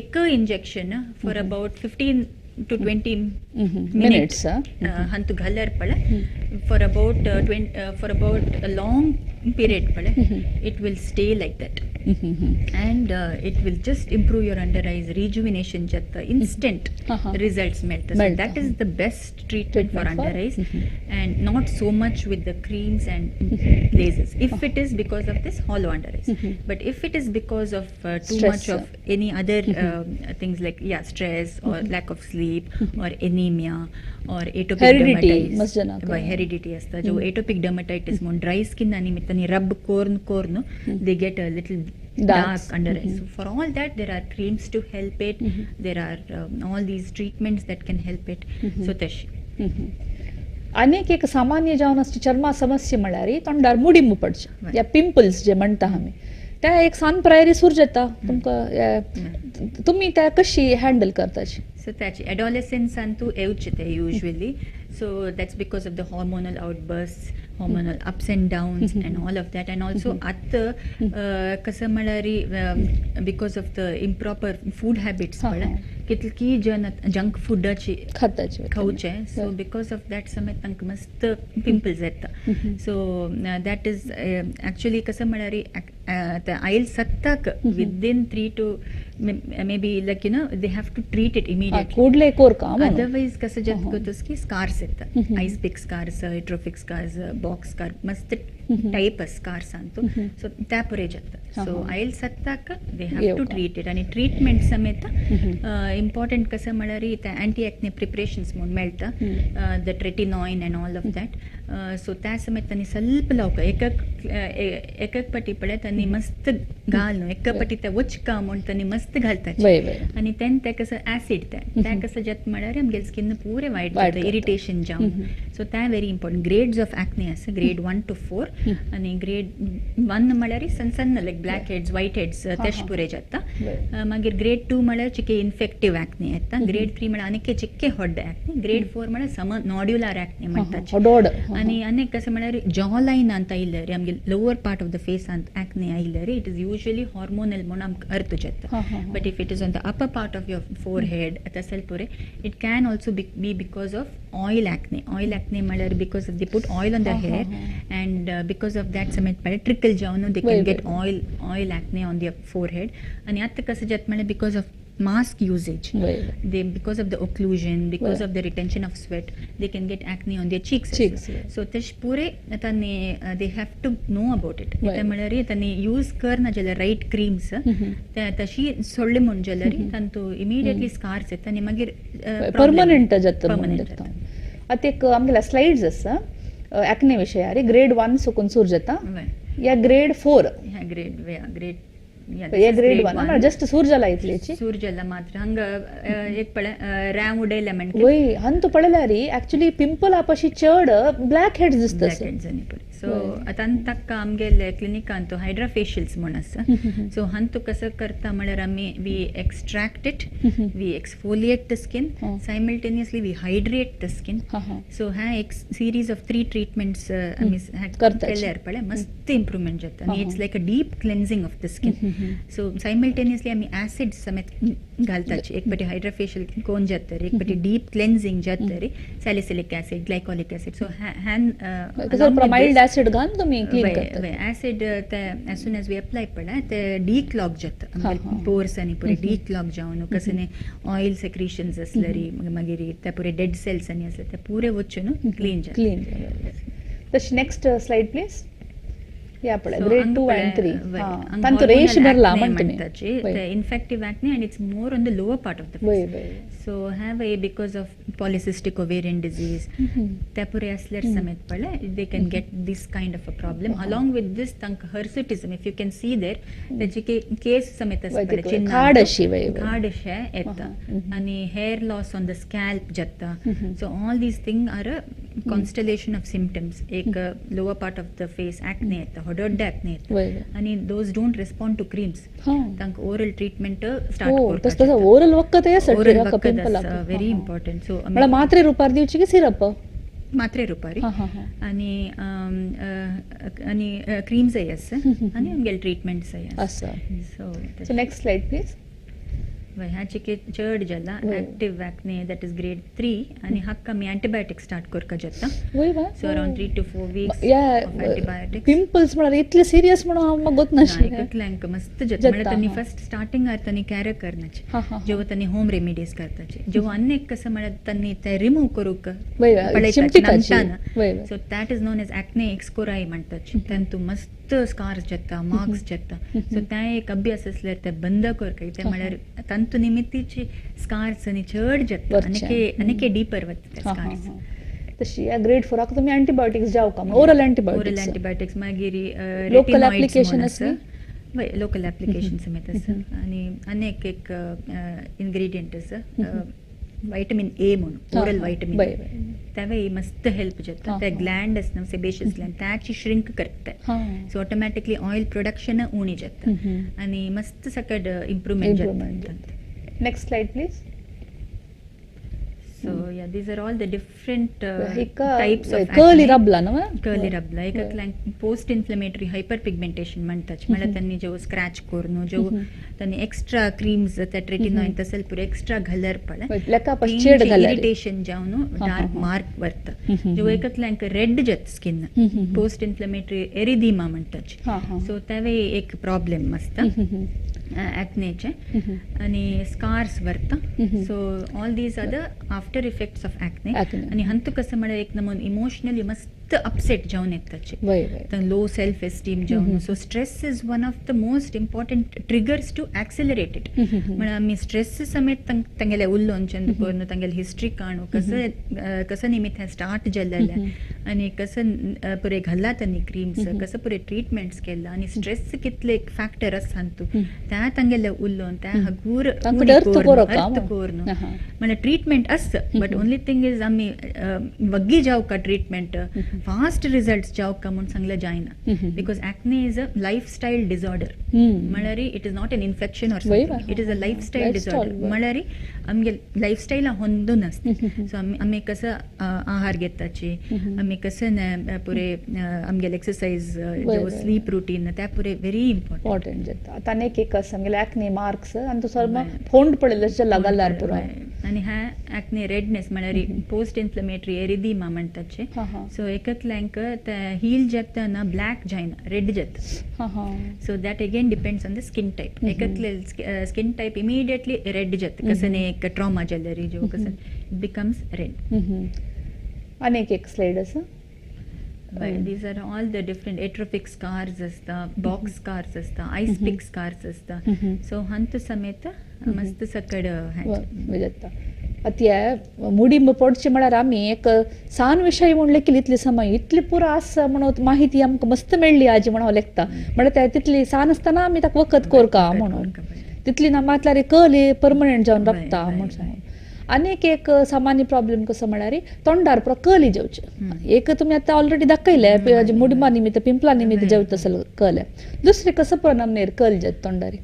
Speaker 2: एक injection for about 15 to 20 minutes हंतु घाल्यार पळय for about for about a long period पळय it will stay like that and it will just improve your under eyes, rejuvenation जाता, इन्स्टंट रिजल्ट्स मेळटा. So that is the best treatment for under eyes and not so much with the creams and lasers if it is because of this hollow under eyes. But if it is because of too much of any other things like yeah stress or lack of sleep or anaemia or atopic dermatitis, heredity आसता, जो atopic डर्मटायटीस म्हणून dry skin आनी तांणी रब corn corn they get a little dark under eyes. So for all that there are creams to help it, there are all these treatments that can help it. So तशी
Speaker 1: अनेक एक सामान्य जावन आसची चर्मा समस्या म्हळ्यार तोंडार मुडिंब पडचे या पिंपल्स जे म्हणटा आमी, त्या एक सान प्रायरी सूर जाता तुमकां, तुमी त्या कशी हँडल करताची?
Speaker 2: सो ताची एडोलेसन्सान तूं येवचे ते usually, so that's because of the hormonal outburst, hormonal ups and downs and all of that. And also आतां कसं म्हळ्यार because of the improper food habits म्हळ्यार कितकी जन जंक फुडाची खावचे, सो because of that समेत तांकां मस्त पिंपल्स येता. सो that is actually कसं म्हळ्यार आयल सत्ताक within 3 to maybe like you know they have to treat it immediately, otherwise कसं जाता की स्कार्स येता, ice pick scars, atrophic scars, box scar, मस्त टायप स्कार्स अंतू, सो त्या पुरे जाता. So I'll Sattar they have to treat it. आनी treatment समेत इम्पॉर्टंट कसं म्हळ्यार त्या अँटी एक्ने प्रिपरेशन्स म्हणून मेळटा, the tretinoin and all of that. So त्या समेत तांणी सल्प लावका एक एक पटी पळय तांणी मस्त घाल न्हू, एक पटी ते वचका म्हूण तांणी मस्त घालता आनी तेन्ना ते कसं ऍसिड ते कसं जाता म्हळ्यार आमगेले स्किन पुरे वायट जाता, इरिटेशन जावन. सो ते very important. Grades of acne आसा, ग्रेड 1 to 4 आनी ग्रेड 1 म्हळ्यार सन्न सन्न like black heads, white heads तेश पुरे जाता. मागीर ग्रेड 2 म्हळ्यार चिके इन्फेक्टीव एक्ने येता, ग्रेड 3 म्हळ्यार आनीक चिक्के हॉड एक्ने, ग्रेड 4 म्हळ्यार सम नॉड्युलर एक्ने म्हणटा. आनी आनीक कसं म्हळ्यार जॉ लायन आंत आयिल्ले आमगे lower part of the face आंत एक्ने acne आयल्यार it is usually hormonal म्हणून आमकां अर्थ जाता. But if it is on the upper part of your forehead तशें पुरे it can also be because of oil acne. Oil acne म्हळ्यार because of they put oil on the hair and because of that समेत म्हळ्यार trickle जावन they can get oil acne on their forehead. आनी आतां कसं जाता म्हळ्यार because of mask usage, they because of the occlusion, because of the retention of sweat, they can get acne on their cheeks. So तेश पुरे तांणी they have to know about it. म्हळ्यार तांणी यूज करना जाल्यार रायट क्रीम्स तशी सोडले म्हूण जाल्यार तांतू इमिडिएटली स्कार्स येता आनी मागीर
Speaker 1: परमनंट जाता. आतां एक आमगेल्या स्लायड्स आसा एक्ने विशयार. ग्रेड 1 सुकून सुरू जाता या ग्रेड 4
Speaker 2: ग्रेड
Speaker 1: ग्रेड 1 जस्ट सूर जाला इतलेची
Speaker 2: सूर जाला मात्र हंग एक पळे रॅम उडयल्या म्हणके
Speaker 1: वय हंतु पळयल्यार ऍक्च्युली पिंपल आपशी चड ब्लॅक हेड्स दिसता.
Speaker 2: ब्लॅक हेड्स आनी पळय. सो आतां ताका आमगेले क्लिनिकांत हायड्रा फेशियल्स म्हूण आसा. सो हांतू कसं करता म्हळ्यार आमी we extract it, we exfoliate the skin, simultaneously we hydrate the skin. So ह्या एक सिरीज ऑफ 3 ट्रीटमेंट्स आमी केल्यार पळय मस्त इम्प्रुवमेंट जाता आनी it's like a deep cleansing of the skin. So simultaneously आमी ऍसिड समेत घालताची. एक पाटी हायड्रा फेशियल कोन जाता, एक पाटी डीप क्लेन्झिंग जाता, salicylic acid, glycolic acid. So ह्यान
Speaker 1: माइल्ड ऍसिड घालून तुम्ही क्लीन करता.
Speaker 2: ऍसिड ते as soon as we apply पळय ते डीक्लॉग जाता पोर्स आनी पुरे डीक्लॉग जावन कसं ऑयल सेक्रिशन्स असल्यारी मागीर ते पुरे डेड सेल्स आनी आसले ते पुरे वचून क्लीन जाता.
Speaker 1: क्लीन. तशी नेक्स्ट स्लाइड प्लीज. या पळय ग्रेड 2 and 3 तांतू रेश भरला म्हणटाची
Speaker 2: infective acne and it's more on the lower part of the face. So have a because of polycystic ovarian disease त्या पुरे असल्यार समेत पळय they can get this kind of a problem. Along with this तांकां hirsutism if you can see there ताची केस समेत आसता पळय
Speaker 1: खाड अशी
Speaker 2: खाड अशें येता आनी hair loss on the scalp जाता. So all these thing are a constellation of symptoms. एक lower part of the face acne येता, हडड्डे acne येता आनी those don't respond to creams. तांकां ओरल ट्रीटमेंट स्टार्ट करपाक.
Speaker 1: ओरल वखद
Speaker 2: ओरल वखद very important. So
Speaker 1: मात्रे रुपार दिवची की सिरप?
Speaker 2: मात्रे रुपारी आनी आनी क्रीम्सय आसा आनी आमगेले ट्रीटमेंट्सय
Speaker 1: आसा. So next slide please.
Speaker 2: ह्याचे चड जाला active acne that is grade 3 आनी हाका आमी अँटीबायोटीक स्टार्ट करपाक जाता. So around 3 to 4 weeks antibiotics.
Speaker 1: Pimples म्हळ्यार इतले सिरियस म्हणून हांव म्हाका गोत नाशिल्लें.
Speaker 2: कितल्यांक मस्त जाता म्हळ्यार तांणी फर्स्ट स्टार्टिंगार तांणी कॅर करनाचे, जेव्हा तांणी होम रेमिडीज करताचे, जेव्हा आनी कसं म्हळ्यार तांणी ते रिमूव्ह करूंक पळयताचे. So that is known as acne excoriée म्हणटाचे. तांतू मस्त स्कार्स जाता, मार्क्स जाता. सो ते एक अभ्यास असल्यार ते बंद करका. ते म्हळ्यार तांतू निमित्तीची स्कार्स आनी चड जाता आनी डीपर वता ते स्कार्स.
Speaker 1: तशी ग्रेड 4 तुमी अँटीबायोटिक्स जावं का? Oral antibiotics.
Speaker 2: ओरल अँटीबायोटिक्स मागीर
Speaker 1: लोकल एप्लिकेशन आसा.
Speaker 2: लोकल एप्लिकेशन समेत आसा आनी आनी एक इन्ग्रेडियंट आसा व्हायटमीन ए म्हणून, ओरल व्हायटमीन तेवय मस्त हेल्प जाता. ते ग्लँड आसना सेबेशियस ग्लँड त्याची श्रिंक करता. सो ऑटोमॅटिकली ऑयल प्रोडक्शन उणी जाता आनी मस्त सकट इम्प्रुवमेंट जाता.
Speaker 1: Next slide please.
Speaker 2: So yeah, these are all the different types of
Speaker 1: curly रबला ना,
Speaker 2: कर्ली रबला एक पोस्ट इन्फ्लेमेटरी हायपर पिगमेंटेशन म्हणतात. म्हळ्यार त्यांनी जेव स्क्रॅच करून जेव त्यांनी एक्स्ट्रा क्रीम्स त्या ट्रेटिनॉइन तसेल पुरे एक्स्ट्रा घाल्यार पळय इरिटेशन जावन डार्क मार्क वरता. जेव एकतल्यांक रेड जाता स्किन, पोस्ट इन्फ्लेमेटरी एरिदिमा म्हणतात. सो तेवे एक प्रॉब्लेम आसता ॲक्नेचे आनी स्कार्स वरता. So all these are the after effects of acne. आनी हंतू कसं म्हळ्यार एक नमून इमोशनली मस्त अपसेट जावन येताचे, लो सेल्फ एस्टीम जावन. So stress is one of the most important triggers to accelerate it. म्हळ्यार आमी स्ट्रेस समेत तांगेले उलोवन चंद करून तांगेले हिस्ट्री काणू कसं कसं निमित्त हें स्टार्ट जाल्लें आनी कसं पुरे घाल्ला तांणी क्रीम्स, कसं पुरे ट्रीटमेंट्स केला आनी स्ट्रेस कितले एक फॅक्टर आसा तूं त्या तांगेले उलोवन त्या हगूर अर्थ करून म्हळ्यार ट्रीटमेंट आसा. बट ओनली थिंग is आमी वग्गी जावका ट्रीटमेंट फास्ट रिजल्ट्स जावका म्हूण सांगलें जायना, because acne is a lifestyle disorder. म्हळ्यार it is not an infection or something, it is a lifestyle disorder. म्हळ्यार आमगे लायफस्टायला होंदून आसता. सो आमी आमी कसं आहार घेताची, आमी आमी कशें पुरे आमगेले एक्सरसाइज स्लीप रुटीन त्या पुरे व्हेरी
Speaker 1: इम्पॉर्टंट जाता. आतां आनीक एक आसा आमगेले एक्ने मार्क्स आनी तो सर्व फोंड पडलेले अशें लागल्यार पुरो.
Speaker 2: आनी ह्या एक्ने रेडनेस म्हळ्यार पोस्ट इन्फ्लेमेटरी एरिदीमा म्हणटाचे. सो एककल्यांक ते हील जातना ब्लॅक जायना, रेड जाता. So that again depends on the skin type. एककले skin type immediately red जाता, कसं एक ट्रॉमा जाल्यार जो कसं it becomes red.
Speaker 1: आनीक एक स्लायड आसा.
Speaker 2: These are all the different atrophic scars असता, बॉक्स स्कार्स असता, आयस पिक स्कार्स असता. सो हंत समेत मस्त सकड
Speaker 1: जाता. आतां मुडी पडचे म्हळ्यार आमी एक सान विशय म्हणले की इतली समय इतली पुरो आसा म्हणून माहिती आमकां मस्त मेळ्ळी आजी म्हणून हांव लेखता. म्हळ्यार तितली सान आसतना आमी ताका वखद कोरका म्हणून तितली ना मातल्यार कल परमनंट जावन रावता म्हणून सांगून. आनीक एक सामान्य प्रॉब्लेम कसो म्हळ्यार तोंडार पुरो कली जेवचे. एक तुमी आतां ऑलरेडी दाखयले मुडमा निमित्त पिंपला निमित्त जेवता तसो कल. दुसरे कसो परिणाम कल जाता तोंडार?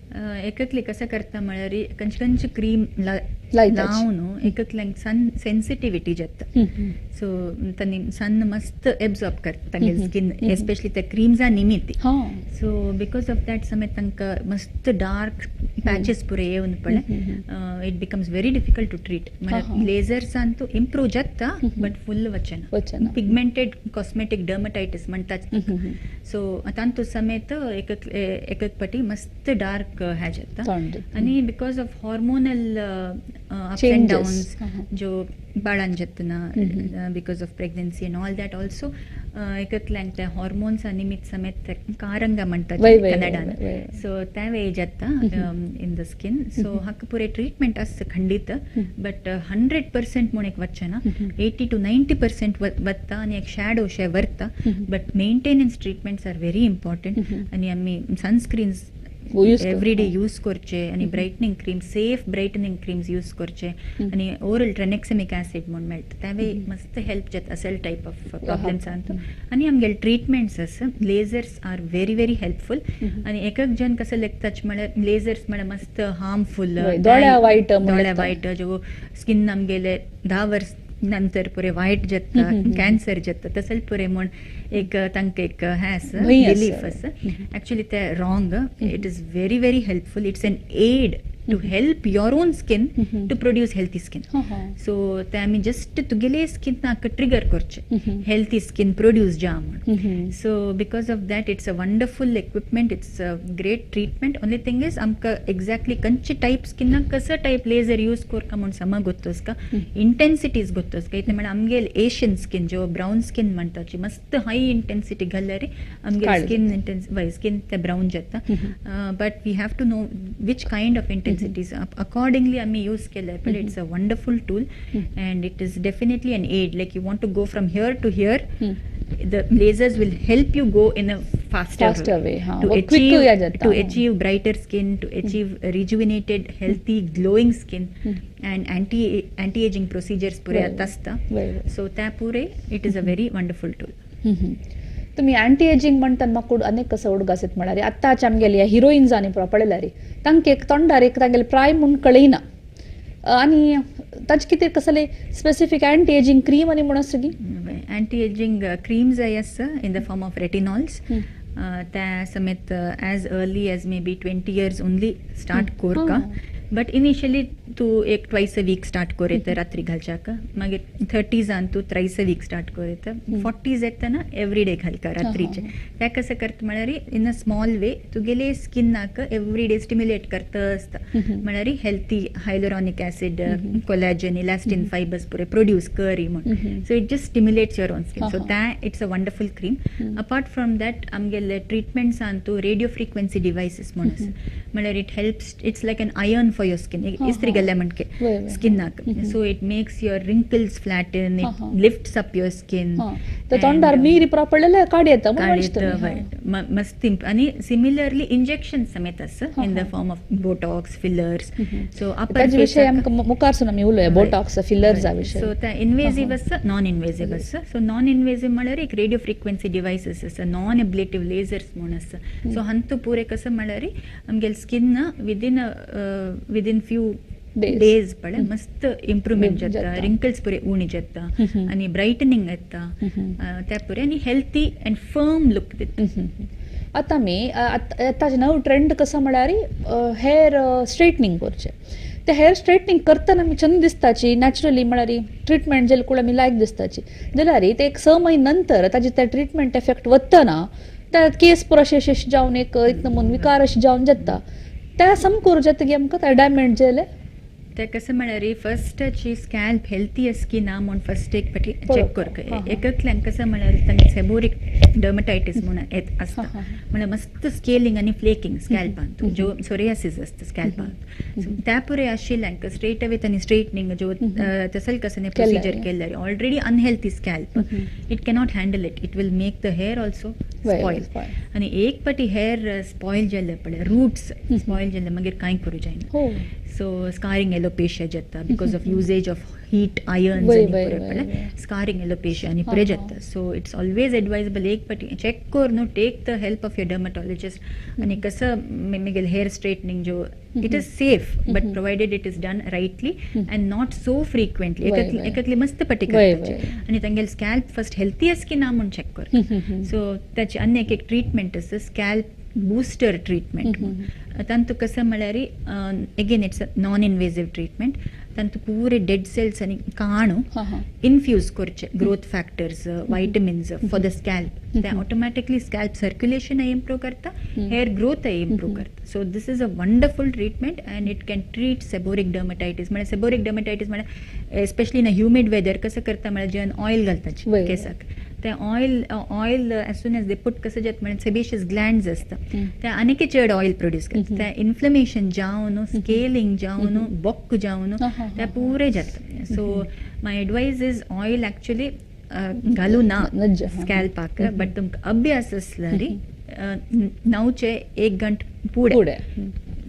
Speaker 2: एककली कसं करता म्हळ्यार कंच कंच क्रीम लावन एककल्यांक सन सेन्सिटिविटी जाता. सो तांणी सन मस्त एब्जॉर्ब करता तांगेली स्किन, एस्पेशली त्या क्रीम्सा निमित्त. सो because of that समेत तांकां मस्त डार्क पॅचेस पुरे येवन पडले, it becomes very difficult to treat. म्हळ्यार लेझर्सान तो इम्प्रूव जाता बट फुल वचना. पिगमेंटेड कॉस्मेटीक डर्मटायटीस म्हणटात. सो तांतू समेत एक एक पटी मस्त डार्क ह्या जाता. आनी because of hormonal ups and downs जो बाळान जातना because of pregnancy and all that also एककल्यांक त्या हॉर्मोन्सा निमित्त समेत कारंगा म्हणटात कन्नडान, सो त्या वे जाता इन the skin. सो हाका पुरे ट्रिटमेंट आसता खंडीत, बट 100% म्हूण एक वचना, 80 to 90% वता आनी एक शॅडो शे वरता. But maintenance treatments are very important. आनी आमी सनस्क्रीन्स एवरी डे यूज करचे आनी brightening cream, safe brightening creams use करचे. आनी ओरल ट्रेनेक्सेमिक ॲसिड म्हूण मेळटा, तेंवूय मस्त हेल्प जाता असेल टायप ऑफ प्रॉब्लम्सांत. आनी आमगेले ट्रिटमेंट्स आसा, lasers are very very helpful. आनी एक एक जण कसं लेखताच म्हळ्यार लेझर्स म्हळ्यार मस्त हार्मफूल,
Speaker 1: दोळ्या वायट,
Speaker 2: दोळ्या वायट, जो स्किन आमगेले 10 वर्स नंतर पुरे वायट जाता, कॅन्सर जाता, तसले पुरे म्हूण एक तांकां एक हें आसा, बिलीफ आसा. एक्चुअली ते wrong. It is very very helpful. It's an aid to help your own skin to produce healthy skin. So ते आमी जस्ट तुगेले स्किनाक ट्रिगर करचे, हेल्थी स्किन प्रोड्यूस जा म्हूण. So because of that it's a wonderful equipment, it's a great treatment. Only thing is आमकां exactly खंयचे type स्किनाक कसो type laser use कोरका म्हूण समा गोत्तोसका, इंटेन्सिटीज गोत्तोसका. इतलें म्हळ्यार आमगेले एशियन स्किन जो ब्रावन स्किन म्हणटाची मस्त हाय इंटेन्सिटी घाल्यार आमगेले स्किन इंटेन्स वय स्किन ते ब्रावन जाता. But we have to know which kind of intensities accordingly आमी यूज केले. But it's a wonderful tool and it is definitely an aid. Like you want to go from here to here, the lasers will help you go in a faster
Speaker 1: way
Speaker 2: to achieve brighter skin, to achieve rejuvenated, healthy, glowing skin and anti-aging procedures पुरे आसता. So त्या पुरे it is a very wonderful tool.
Speaker 1: तुमी anti ageing म्हणटात म्हाका अनेक कसो उडगास येता म्हळ्यार आत्ताच आमगेले हिरोइन्स आनी पळयल्यार तांकां एक तोंडार एक तांगेले प्रायम म्हूण कळयना आनी ताचे कितें कसले स्पेसिफीक अँटी एजिंग क्रीम आनी म्हूण आसा की
Speaker 2: अँटी एजिंग क्रीम्स आसा in the form of retinols. त्या समेत as early as maybe 20 years only start Korka. But initially तूं एक ट्वायस अ वीक स्टार्ट कोर येता रात्री घालच्याक, मागीर 30s तूं थ्रायस अ वीक स्टार्ट कोर येता, 40s येतना एवरी डे घालका रात्रीचे. त्या कसं करता म्हळ्यार इन अ स्मॉल वे तुगेले स्किनाक एवरी डे स्टिम्युलेट करता आसता. म्हळ्यार healthy hyaluronic acid, collagen, elastin fibres पुरे प्रोड्यूस करी म्हूण. So it just stimulates your own skin. So त्या it's a wonderful cream. Apart from that आमगेले ट्रिटमेंट्सान तूं रेडियो फ्रिक्वेन्सी डिवायसीस म्हूण आसा, म्हळ्यार it helps, it's like an iron for your skin. इस्त्री गेल्ले म्हणके स्किनाक. So it makes your wrinkles flatten, it lifts up your skin.
Speaker 1: तोंडार मीर पडलेले काड येता
Speaker 2: मस्त. आनी सिमिलरली इंजेक्शन समेत आसा in the form of botox, fillers. So
Speaker 1: ताजे विशय आमकां मुखार आमी उलोवया, बोटॉक्स, फिलर्सा विशय.
Speaker 2: सो ते इनवेजीव आसा, नॉन इनवेजीव आसा. सो नॉन इनवेजीव म्हळ्यार एक रेडियो फ्रिक्वेन्सी डिवायसीस आसा, नॉन एब्लेटीव लेझर्स म्हूण आसा. सो हांतू पुरे कसं म्हळ्यार आमगेले स्किन विदीन few डेज पळय मस्त इम्प्रुवमेंट जाता, रिंकल्स पुरे उणी जाता आनी ब्रायटनिंग येता त्या पुरे आनी हेल्थी अँड फर्म लूक दिता.
Speaker 1: आतां आमी आतांचे नव ट्रेंड कसो म्हळ्यार हेअर स्ट्रेटनिंग करचें. ते हेअर स्ट्रेटनिंग करतना आमी चंद दिसताची नॅचरली म्हळ्यार ट्रिटमेंट जेल कूड आमी लायक दिसताची, जाल्यार ते एक 6 म्हयने नंतर ताजे ते ट्रिटमेंट एफेक्ट वतना त्या केस पुरो अशें अशें जावन एक एक नमून विकार अशें जावन जाता, त्या समकूर जातकीर आमकां ते डॅमेज जालें.
Speaker 2: ते कसं म्हळ्यार फर्स्टाची स्कॅल्प हेल्थी आसा की ना म्हूण फर्स्ट एक फाटी चॅक करता. एककल्यांक कसं म्हळ्यार तांकां सेबोरीक डर्मटायटीस म्हूण येत आसता, म्हळ्यार मस्त स्केलिंग आनी फ्लेकिंग स्कॅल्पांत, ज्यो सोरियासीस आसता स्कॅल्पांत, त्या पुरे आशिल्ल्यांक स्ट्रेट अवे तांणी स्ट्रेटनिंग ज्यो तसल कसं प्रोसिजर केल्यार already unhealthy scalp it cannot handle it, it will make the hair also spoil. आनी एक फाटी हेअर स्पॉयल जाल्ले पळय, रूट्स स्पॉयल जाल्ले मागीर कांय करूं जायना. सो स्कारिंग एलोपेशिया जाता because of usage of heat irons आनी स्कारिंग एलोपेशिया आनी पुरे जाता. सो it's always advisable एक फाटी चॅक कर न्हू, take the help of your dermatologist. आनी कसं मागीर हेअर स्ट्रेटनिंग जो it is safe but provided it is done rightly and not so frequently. एककली मस्त पटी करताची आनी तांगेले स्कॅल्प फर्स्ट हेल्थी आसा की ना म्हूण चॅक कर. सो ताची आनी एक एक ट्रिटमेंट आसा स्कॅल्प बूस्टर ट्रिटमेंट. तांतू कसं म्हळ्यार again it's a non invasive treatment. तांतू पुरे डेड सेल्स आनी काणू इन्फ्यूज करचे growth factors vitamins for the scalp, ते ऑटोमॅटिकली स्कॅल्प सर्क्युलेशन इम्प्रूव करता, हेअर ग्रोथ इम्प्रूव करता. So this is a wonderful treatment and it can treat seborrheic dermatitis. म्हळ्यार सेबोरीक डर्मटायटीस म्हळ्यार especially in ह्युमीड weather कसं करता म्हळ्यार जेवन ऑयल घालताची केसाक, ते oil oil as soon as they put कसं जाता म्हळ्यार सेबेशियस ग्लँड्स आसता ते आनीक चड ऑयल प्रोड्यूस करता, ते इन्फ्लेमेशन जावन स्केलिंग जावन बोक्क जावन ते पुरे जाता. So my advice is oil actually घालू ना स्कॅल्पाक, बट तुमकां अभ्यास आसल्यार न्हांवचे 1 घंट पुडे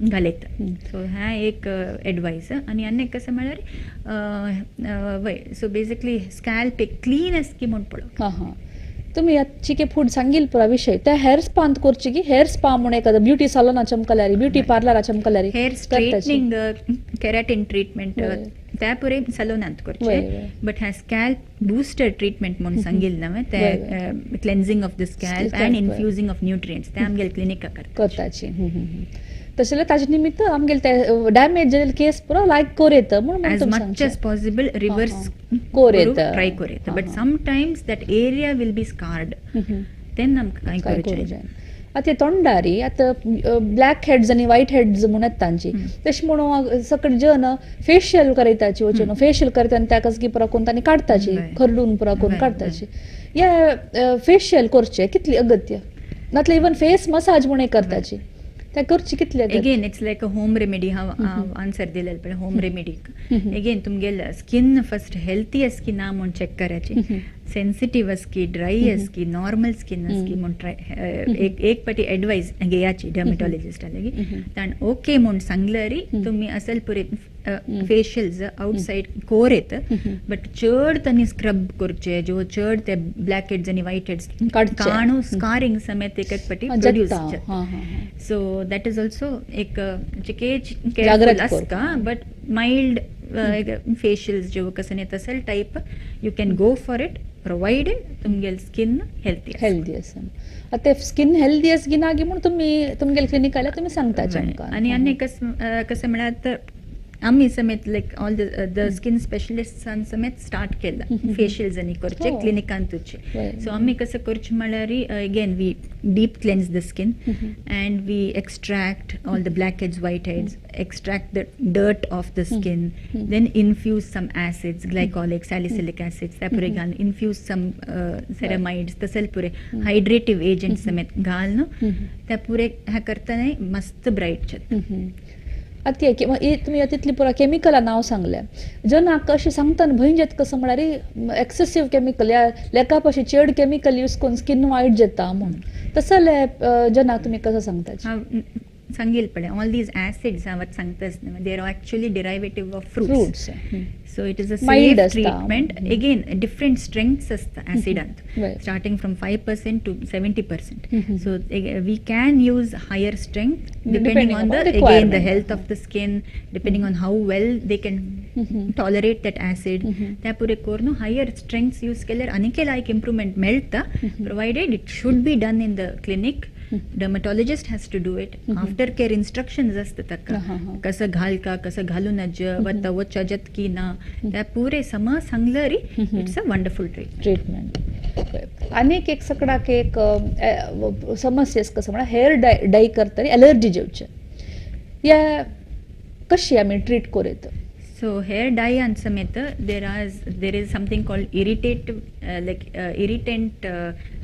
Speaker 2: घालयता. सो हें एक एडवायस. आनी आनी एक कसं म्हळ्यार वय सो बेसिकली स्कॅल्प एक क्लीन आसा की म्हूण पळोवप.
Speaker 1: तुम्ही चिके फूड सांगील पुरा विषय त्या हेअर स्पांत करची की हेअर स्पा म्हूण एखादं ब्युटी सॅलॉना चमकल्यारी ब्युटी पार्लरा चमकल्यारी
Speaker 2: हेअर स्ट्रेटनिंग केराटीन ट्रिटमेंट त्या पुरे सॅलॉनांत करचे, बट ह्या स्कॅल्प बूस्टर ट्रिटमेंट म्हूण सांगिल्लें हांवें ते cleansing of the scalp and infusing of nutrients ते आमगेले क्लिनिका
Speaker 1: करताची. तशें जाल्यार ताजे निमित्त आमगेले ते डॅमेज जाल्ले केस पुरो लायक कोर येता म्हणून
Speaker 2: as much as possible reverse
Speaker 1: कोर येता
Speaker 2: ट्राय कोर येता, but sometimes that area will be scarred तेन्ना आमकां कांय करूं जायना.
Speaker 1: आतां तोंडारी आतां ब्लॅक हेड्स आनी व्हायट हेड्स म्हूण येता तांची, तशें म्हणून सगळे जन फेशियल करयताची वचून फेशियल करता आनी त्या कसकी पुरो करून तांणी काडटाची खरडून पुरो करून काडटाची. हे फेशियल करचें कितली अगत्य नातल्यार इवन फेस मसाज म्हूण एक करताची त्या करची कितली?
Speaker 2: Again it's like a home remedy. हांव आन्सर दिलें पळय होम रेमेडीक. एगेन तुमगेले स्किन फर्स्ट हेल्थी आसा की ना म्हूण चॅक करायची, सेन्सिटीव आसा की ड्राय आसा की नॉर्मल स्किन आसा की म्हूण ट्राय एक एक पाटी एडवायस घेयाची डर्मेटॉलॉजिस्टा लागीं. ताण ओके म्हूण सांगल्यार तुमी असल पुरे फेशियल्स आउटसायड कोर येता, बट चड तांणी स्क्रब करचे ज्यो चड ते ब्लॅक हेड्स आनी व्हायट हेड्स काणू स्कारिंग समेत एक एक पाटी प्रोड्यूस जाता. सो that is also एक चिकेज केअरफुल आसता, बट मायल्ड फेशियल्स ज्यो कसं तसल type you can go for it provided तुमगेले स्किन हेल्थी
Speaker 1: हेल्दी आसा. आतां स्किन हेल्दी आसा की ना म्हूण तुमी तुमगेले क्लिनीक आयल्यार तुमी सांगता.
Speaker 2: आनी आनी कसं म्हळ्यार आमी समेत लायक ऑल the skin स्पेशलिस्टान समेत स्टार्ट केला फेशियल्स आनी करचे क्लिनिकांतूच. सो आमी कसं करचें म्हळ्यार again we deep cleanse the skin and we extract all the black heads white heads, extract the dirt off the skin, then infuse some acids, glycolic, salicylic acids त्या पुरे घालून इन्फ्यूज सम ceramides तसल पुरे हायड्रेटीव agents समेत घालून त्या पुरे ह्या करतना मस्त ब्रायट जाता.
Speaker 1: आतां तुमी तितली पुरा केमिकलां नांव सांगलें, जनाक अशें सांगतना भंय जाता कसो म्हळ्यार एक्सेसीव केमिकल या लेखा पशी चड केमिकल यूज करून स्किन वायट जाता म्हूण, तसले जनाक तुमी कसो सांगता?
Speaker 2: सांगील पळय, ऑल these acids हांव आतां सांगताच न्ही, they are actually derivative of fruits. So it is a
Speaker 1: Mild
Speaker 2: safe
Speaker 1: आसता.
Speaker 2: ट्रीटमेंट. अगेन डिफरंट स्ट्रेंथ्स आसता ऍसिडांत, starting from 5% to 70%. So we can use higher strength depending
Speaker 1: Depending
Speaker 2: on the
Speaker 1: upon
Speaker 2: again the
Speaker 1: requirement.
Speaker 2: Health of the skin, depending on how well they can tolerate that acid. त्या पुरे करून higher strengths use केल्यार आनीकय लायक improvement मेळटा, provided it should be done in the clinic. Dermatologist has to do it. After care instructions असतात ताका,
Speaker 1: हा, हा.
Speaker 2: कसं घालका, कसं घालू नज, वता वच्चा जतकी ना, त्या पुरे सम सांगलं री, it's a wonderful treatment.
Speaker 1: Treatment. आनीक एक सकडाक एक समस्या कसं म्हणल्यार हेअर डाय डाय करतरी एलर्जी जेवचे, या कशी आमी ट्रीट करूं येता?
Speaker 2: So hair dye and sametha, there is something called irritative, like irritant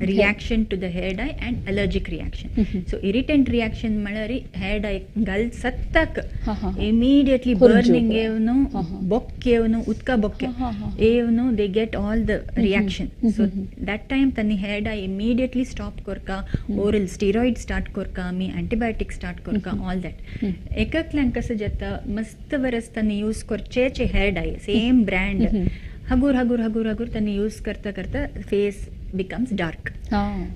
Speaker 2: reaction to the hair dye and allergic reaction. So irritant reaction म्हळ्यार hair dye घाल सत्ताक
Speaker 1: हा, हा, हा.
Speaker 2: immediately
Speaker 1: खुर्जू
Speaker 2: burning
Speaker 1: पळय.
Speaker 2: येवन,
Speaker 1: हा, हा.
Speaker 2: बोक्के येवन, उदका बोक्के
Speaker 1: हा, हा, हा.
Speaker 2: येवन they get all the reaction. So that time तांणी hair dye immediately stop करका, oral steroid start करका, आमी antibiotic start करका, all that. एककल्यांक कसं जाता, मस्त वरस तांणी यूज करचेच हेअर डाय, सेम ब्रँड, हगूर हगूर हगूर हगूर तांणी यूज करता करता फेस बिकम्स डार्क,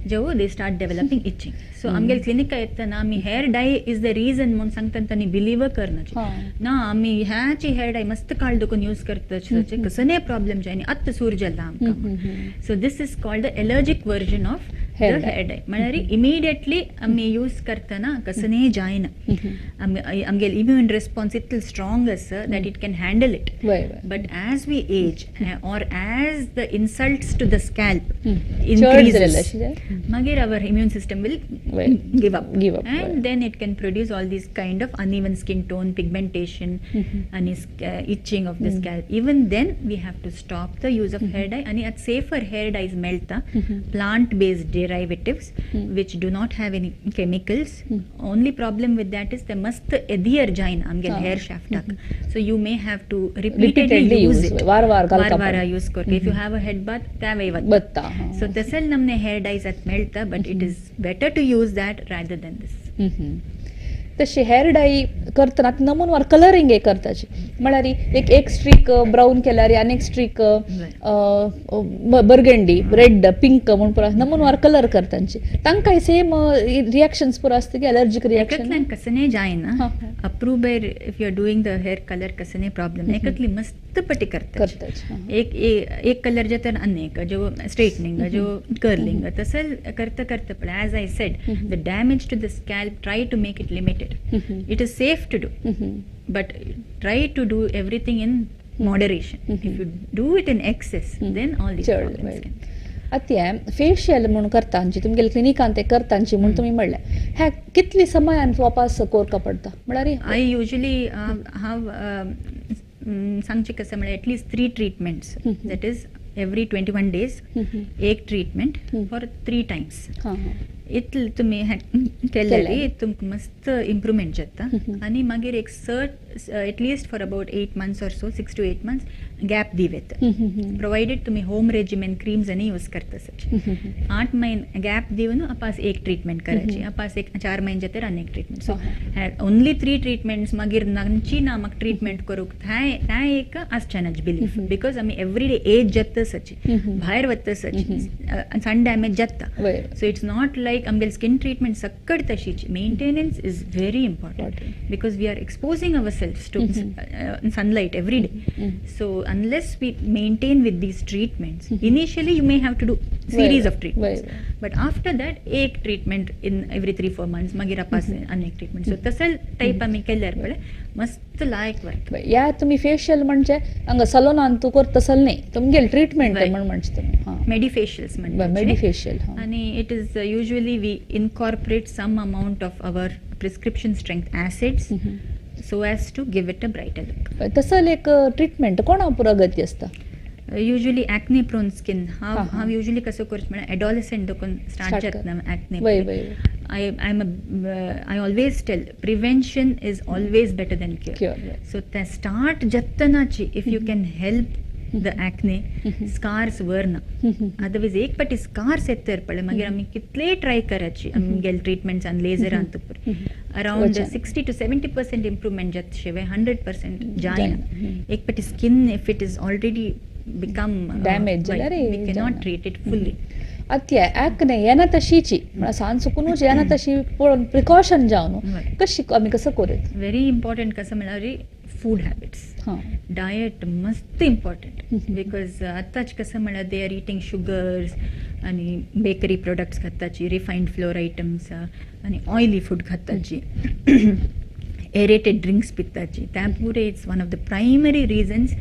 Speaker 2: जेव they start developing itching. So आमगेले क्लिनिका येतना आमी hair dye is the reason म्हणून सांगता, तांणी बिलीव करनाचे. ना, आमी ह्याची हेअर डाय मस्त काळ दुखून यूज करता, कसं प्रॉब्लेम जाय आत्तां सूर जाला आमकां. So this is called the allergic version of the
Speaker 1: Hair dye.
Speaker 2: Hair dye. म्हळ्यार इमिडिएटली आमी यूज करतना कसनेय जायना, आमगेले इम्यून रिस्पॉन्स इतलो स्ट्रॉंग आसा that it can handle it.
Speaker 1: वय वय
Speaker 2: But as we age or as the insults to the scalp
Speaker 1: चड जालेले
Speaker 2: increases,
Speaker 1: अशें जाय.
Speaker 2: मागीर our immune system will give up.
Speaker 1: Give up,
Speaker 2: And then it can produce all these kind of uneven skin tone, pigmentation, and itching of the scalp. Even then, we have to stop the use of hair dye. And at safer hair dyes melta, plant-based derivatives, which do not have any chemicals. Only problem with that is they must adhere जायना आमगेले hair shaft. So you may have to repeatedly
Speaker 1: Repeatedly
Speaker 2: use
Speaker 1: use,
Speaker 2: it.
Speaker 1: वार वार घालता
Speaker 2: वार वार
Speaker 1: पडटा.
Speaker 2: Use करता. If you have a head bath, त्या वेळी वता.
Speaker 1: बत्ता, हा.
Speaker 2: So तसेल नमने hair dyes आत मेळटा, but it is better to use that rather than this.
Speaker 1: तशी हेअर डाय करतना आतां नमूनवार कलरींग हे करताची, म्हळ्यार एक एक स्ट्रीक ब्राऊन केल्यार आनी एक स्ट्रीक बर्गंडी, रेड, पिंक म्हूण पुरो नमूनवार कलर करतांची, तांकां सेम रिएक्शन्स पुरो आसता की एलर्जीक रिएक्शन?
Speaker 2: एककल्यान कसने जायना.
Speaker 1: हा, हा.
Speaker 2: अप्रूवेर if you are doing the hair colour कसने प्रॉब्लेम. एककली मस्त पटी करतात.
Speaker 1: करताची, हा.
Speaker 2: एक एक कलर जाता आनी जो स्ट्रेटनिंग, जो कर्लिंग, तसं करता करता पण as I said, the damage to the scalp, try to make it limited. It is safe to do, but try to do everything in moderation. If you do it in excess, then all these
Speaker 1: चड
Speaker 2: problems can.
Speaker 1: आतां facial म्हणून करतांची तुमगेले क्लिनिकान ते करतांची म्हूण तुमी म्हणलें, ह्या कितली समयान वापस कोरका पडटा म्हळ्यार?
Speaker 2: I usually हांव सांगचें कसं म्हळ्यार at least 3 treatments, that is every 21 days एक ट्रीटमेंट फॉर 3 टायम्स.
Speaker 1: हां हां
Speaker 2: इतलें तुमी केलें री तुमकां मस्त इम्प्रुवमेंट जाता. आनी मागीर एक shirt at least for about 8 months or so, 6 to 8 months gap दिव येता, प्रोवायडेड तुमी होम रेजिमेन क्रीम्स आनी यूज करता सच. 8 म्हयने गॅप दिवन अपास एक ट्रीटमेंट करायची, अपास एक 4 म्हयने जाता आनी एक ट्रीटमेंट. So only 3 treatments. मागीर नाची ना म्हाका ट्रीटमेंट करूंक, थंय थंय एक आसचें बिलीफ, because आमी एवरी डे एज जाता सची, भायर वता सची, सन डॅमेज जाता. सो it's not like आमगेले स्किन ट्रीटमेंट सक्कड तशीच. Maintenance is very important because we are exposing our self to sunlight every day. So unless we maintain with these treatments, initially you may have to do series of treatments, but after that एक treatment in every 3-4 months, मागीर अपास आनी एक treatment. So तसं type आमी केल्यार पळय मस्त लायक work.
Speaker 1: या तुमी फेशियल म्हणजे हांगा सलोनान तूं करता तसलें न्ही, तुमगेले ट्रीटमेंट म्हण म्हणचे तुमी? हां,
Speaker 2: मेडिफेशियल्स म्हणटा.
Speaker 1: मेडिफेशियल.
Speaker 2: आनी it is usually we incorporate some amount of our prescription strength acids so as to give it a brighter look.
Speaker 1: तसले एक ट्रीटमेंट कोणा प्रगती आसता?
Speaker 2: Usually acne prone skin. हांव हांव युजली कसो करता म्हळ्यार एडोलसंट देखून स्टार्ट जाता acne. I always tell, prevention is always better than cure. So ते स्टार्ट जातनाची if you can help the acne, scars वरना. अदरवायज एक पाटी स्कार्स येतर पळय मागीर आमी कितलेय ट्राय करायची आमगेले ट्रिटमेंट्स आनी लेजरान अरावंड 60 to 70% improvement जाता शिवाय 100% जायना. एक पाटी skin if it is already become
Speaker 1: damage जाल्यार
Speaker 2: we cannot treat it fully.
Speaker 1: आत्या एक्ने येना तशीची म्हळ्यार सान सुकूनच येना तशी पळोवन प्रिकॉशन जावन कशी आमी कसं करूं?
Speaker 2: व्हेरी इम्पॉर्टंट कसं म्हळ्यार फूड हॅबिट्स, डायट मस्त इम्पॉर्टंट. Because आतांच कसं म्हळ्यार they are eating sugars आनी बेकरी प्रोडक्ट्स खाताची, रिफायंड फ्लोर आयटम्स आनी ऑयली फूड खाताची, एरेटेड ड्रिंक्स पिताची. त्या पुरे it's one of the primary reasons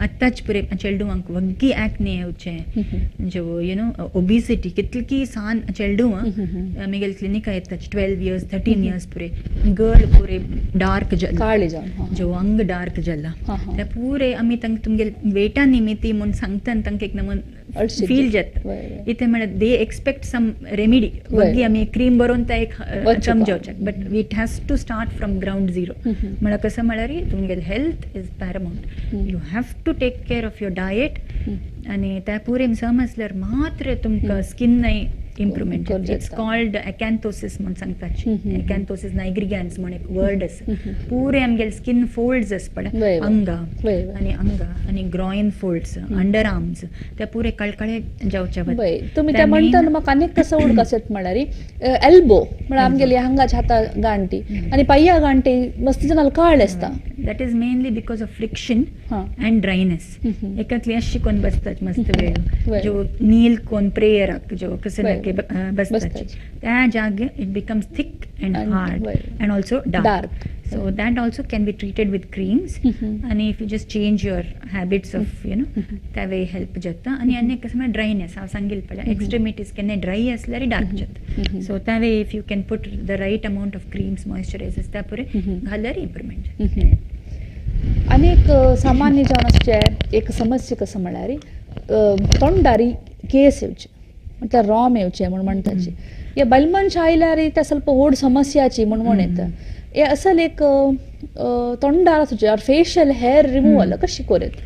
Speaker 2: आत्ताच पुरे चेडवांक वग्गी एक्ने येवचें. जो you know obesity कितली सान चेडवां आमगेले क्लिनिका येताची 12 इयर्स 13 इयर्स पुरे गर्ल पुरे डार्क जाला,
Speaker 1: काळी जावन,
Speaker 2: जो अंग डार्क जाला. त्या पुरे आमी तांकां तुमगेले वेटा निमित्ती म्हूण सांगता तांकां एक नमून फील जाता. इथे म्हळ्यार they expect some remedy, वग्गी आमी क्रीम बरोवन त्या एक समजावच्याक, but it has to start from ground zero. म्हळ्यार कसं म्हळ्यार तुमगेले health is paramount, you have to take care of your diet. आनी त्या पुरे सम आसल्यार मात्र तुमकां skin improvement. It's called acanthosis म्हूण सांगताची, एकॅन्थोसिस नायग्रिगॅन्स म्हूण एक वर्ड आसा. पुरे आमगेले स्किन फोल्ड्स आसा पळय अंगा आनी अंगा आनी ग्रॉइन फोल्ड्स, अंडर आर्म्स, त्या पुरे कळकळे जावचे.
Speaker 1: तुमी ते म्हणटा म्हाका आनीक कसो उडकास येता म्हळ्यार एल्बो म्हळ्यार आमगेली हांगाच्या हाता गांठी आनी पांया गांठी मस्त जाणां काळ आसता.
Speaker 2: That is mainly because of friction and dryness. एकातली अशी कोण बसतात मस्त वेळ जो नील कोण प्रेयराक जो कसं बसतात त्या जागे it becomes thick and hard and also dark. So that also can be treated with creams. आनी if you just change your habits of you know त्या वे हेल्प जाता. आनी आनी कसं म्हळ्यार ड्रायनेस हांव सांगील पळय एक्स्ट्रिमिटीज केन्ना ड्राय आसल्यार डार्क जाता. सो त्या way if you can put the right amount of creams, moisturisers त्या पुरे घाल्यार इम्प्रुवमेंट जाता.
Speaker 1: आनी एक सामान्य जावन आसचे एक समस्या कसं म्हळ्यार तोंडारी केस येवचे म्हटल्यार रोम येवचे म्हूण म्हणटाची. हे बायल मनशां आयल्यार त्या ಸ್ವಲ್ಪ व्हड समस्याची म्हूण म्हण येता. हे असल एक तोंडार आसूचे ऑर फेशियल हेअर रिमूवल कशी करीत?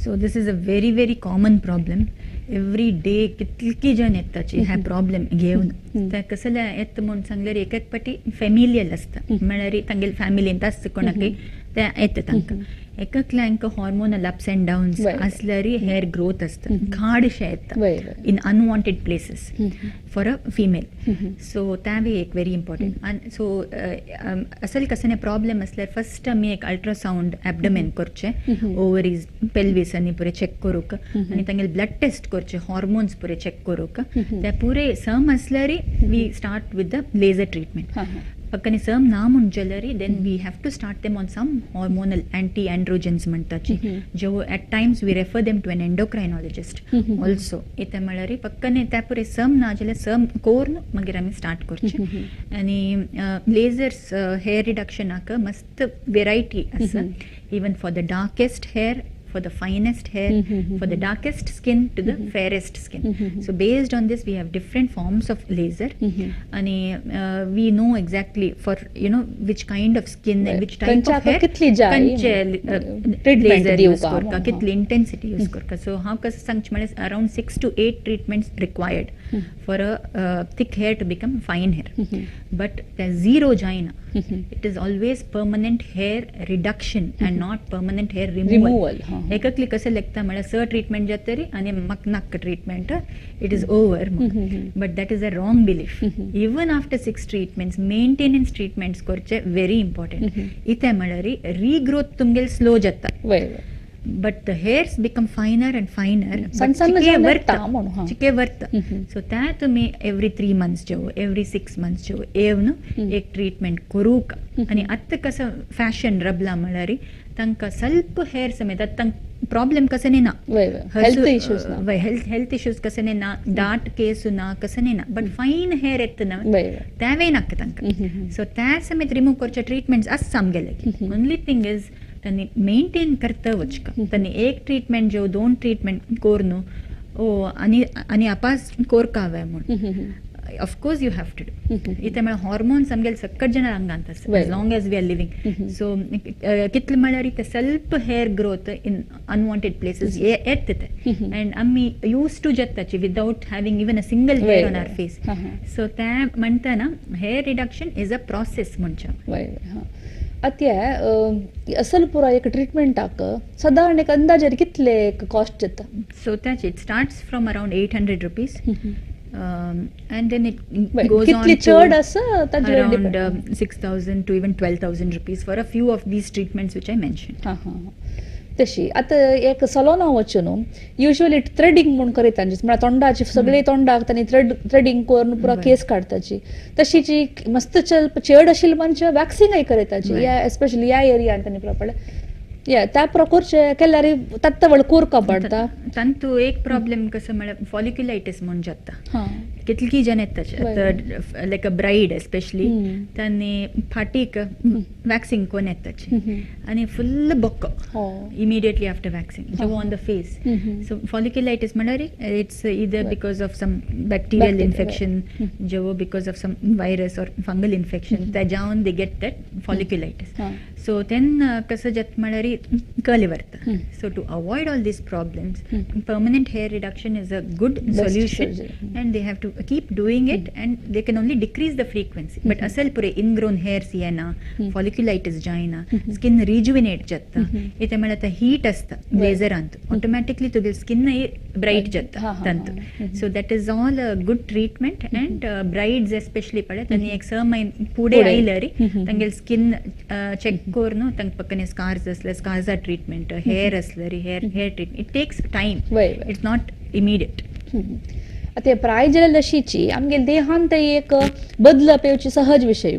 Speaker 2: So this is a very very common problem. Every day कितकी जण येताची ह्या प्रॉब्लेम घेवन. त्या कसले येता म्हूण सांगल्यार एक एक पाटी फेमिलियल आसता, म्हळ्यार तांगेले फॅमिलींत आसता कोणाकय ते येता तांकां. एककल्यांक हॉर्मोनल अप्स अँड डाउन्स आसल्यार हेअर ग्रोथ आसता, खाडशें येता in unwanted places for a female. So तेंवूय एक व्हेरी इम्पॉर्टंट. आनी सो असल कसले प्रॉब्लेम आसल्यार फर्स्ट आमी एक अल्ट्रासावंड एबडमेन करचें, ओवरीज पेल्वीस आनी पुरे चॅक करूंक, आनी तांगेले ब्लड टेस्ट करचे, हॉर्मोन्स पुरे चॅक करूंक. ते पुरे सम आसल्यार we start with the laser treatment. पक्कनी सम ना म्हूण जाल्यार then we have to start them on some hormonal anti androgens म्हणटाची, जो at times we refer them to an endocrinologist also. इतें म्हळ्यार पक्कनी त्या पुरे सम ना जाल्यार सम कोर्न मागीर आमी स्टार्ट करचें. आनी लेजर्स हेअर रिडक्शनाक मस्त वेरायटी आसा, even for the darkest hair, for the finest hair, for the darkest skin to the fairest skin. So based on this we have different forms of laser. And we know exactly for you know which kind of skin and which type of hair
Speaker 1: kitli
Speaker 2: laser use korka, kitli intensity use korka. So how कसं सांगचें म्हळ्यार around 6 to 8 treatments required for a thick hair to become fine hair. But the zero जायना, it is always permanent hair reduction and not permanent hair removal. एककली कसं लेखता म्हळ्यार स treatment जातरी आनी म्हाका नाका treatment, it is over. But that is a wrong belief. Even after 6 treatments maintenance treatments करचे very important. इतें म्हळ्यार रिग्रोथ तुमगेले स्लो जाता, but the hairs become finer and finer, चिके वरता. सो त्या तुमी एवरी 3 मंथ्स जेव, एवरी 6 मंथ्स जेव येवन एक ट्रिटमेंट करूंक. आनी आतां कसं फॅशन रबला म्हळ्यार तांकां ಸ್ವಲ್ಪ हेअर समेत तांकां प्रॉब्लेम कसं ना, हेल्थ इश्यूज कसं ना, दाट केस ना कसं ना, बट फायन हेअर येता ना तेंवूय नाका तांकां. सो त्या समेत रिमूव करचे ट्रिटमेंट्स आसता आमगेले. ओनली थिंग is तांणी मेंटेन करता वचका. तांणी एक ट्रिटमेंट जेव 2 ट्रिटमेंट कोरून ओ आनी आनी आपास कोरका हांवें म्हूण Of course you have to do. इते म्हळ्यार हॉर्मोन्स आमगेले सक्कट जण आंगांत आसा as long as we are living. So कितले म्हळ्यार ते self hair growth in unwanted places येता ते अँड आमी यूज टू जाताची without having even a single hair on our face. So ते म्हणटना hair reduction is a process म्हणच्या.
Speaker 1: आतां असल पुरा एक ट्रिटमेंटाक सादारण एक अंदाजे कितले कॉस्ट जाता?
Speaker 2: सो त्याचे it starts from around 800 rupees and then it goes on
Speaker 1: to
Speaker 2: around 6,000 to even 12,000 rupees for a few of these treatments which I mentioned.
Speaker 1: तशी आतां एक सलोना वचून युजली थ्रेडींग म्हूण करता, म्हळ्यार तोंडाची सगळे तोंडाक तांणी थ्रेडींग करून पुरा केस काडटाची. तशीची मस्त चड आशिल्ले मनशां वॅक्सिंगय करताची, ह्या एस्पेशली ह्या एरियान तांणी प्रॉपर या त्या पुरा करचे केल्यार तत्त कोरका पडटा.
Speaker 2: तांतू एक प्रॉब्लेम कसो म्हळ्यार फॉलिक्युलायटीस म्हूण जाता. कितली जण येता लायक अ ब्रायड एस्पेशली तांणी फाटीक वॅक्सिंग कोन येताची आनी full बक्को immediately after waxing go on the face. So folliculitis म्हळ्यार it's either because of some bacterial infection जेवो because of some virus or fungal infection ते जावन they get that folliculitis. So तेन्ना कसं जाता म्हळ्यार curly वरता. So to avoid all these problems permanent hair reduction is a good solution and they have to keep doing it and they can only decrease the frequency. But असल पुरे ingrown hairs येना, फॉलिक्युलायटीस जायना, skin rejuvenate जाता. इते म्हळ्यार आतां heat आसता लेझरांत automatically तुगे स्किन ब्रायट जाता तांतू. So that is all a good treatment and brides especially पळय तांणी एक 6 म्हयने फुडें आयल्यार तांगेले स्किन चॅक करून तांकां पक्कने स्कार्स आसल्यार स्कार्सा ट्रिटमेंट, हेयर आसल्यार hair treatment. It takes time, it's not immediate.
Speaker 1: आतां प्राय जाल्यार लशीची आमगे देहान ते एक बदलप येवची सहज विशय.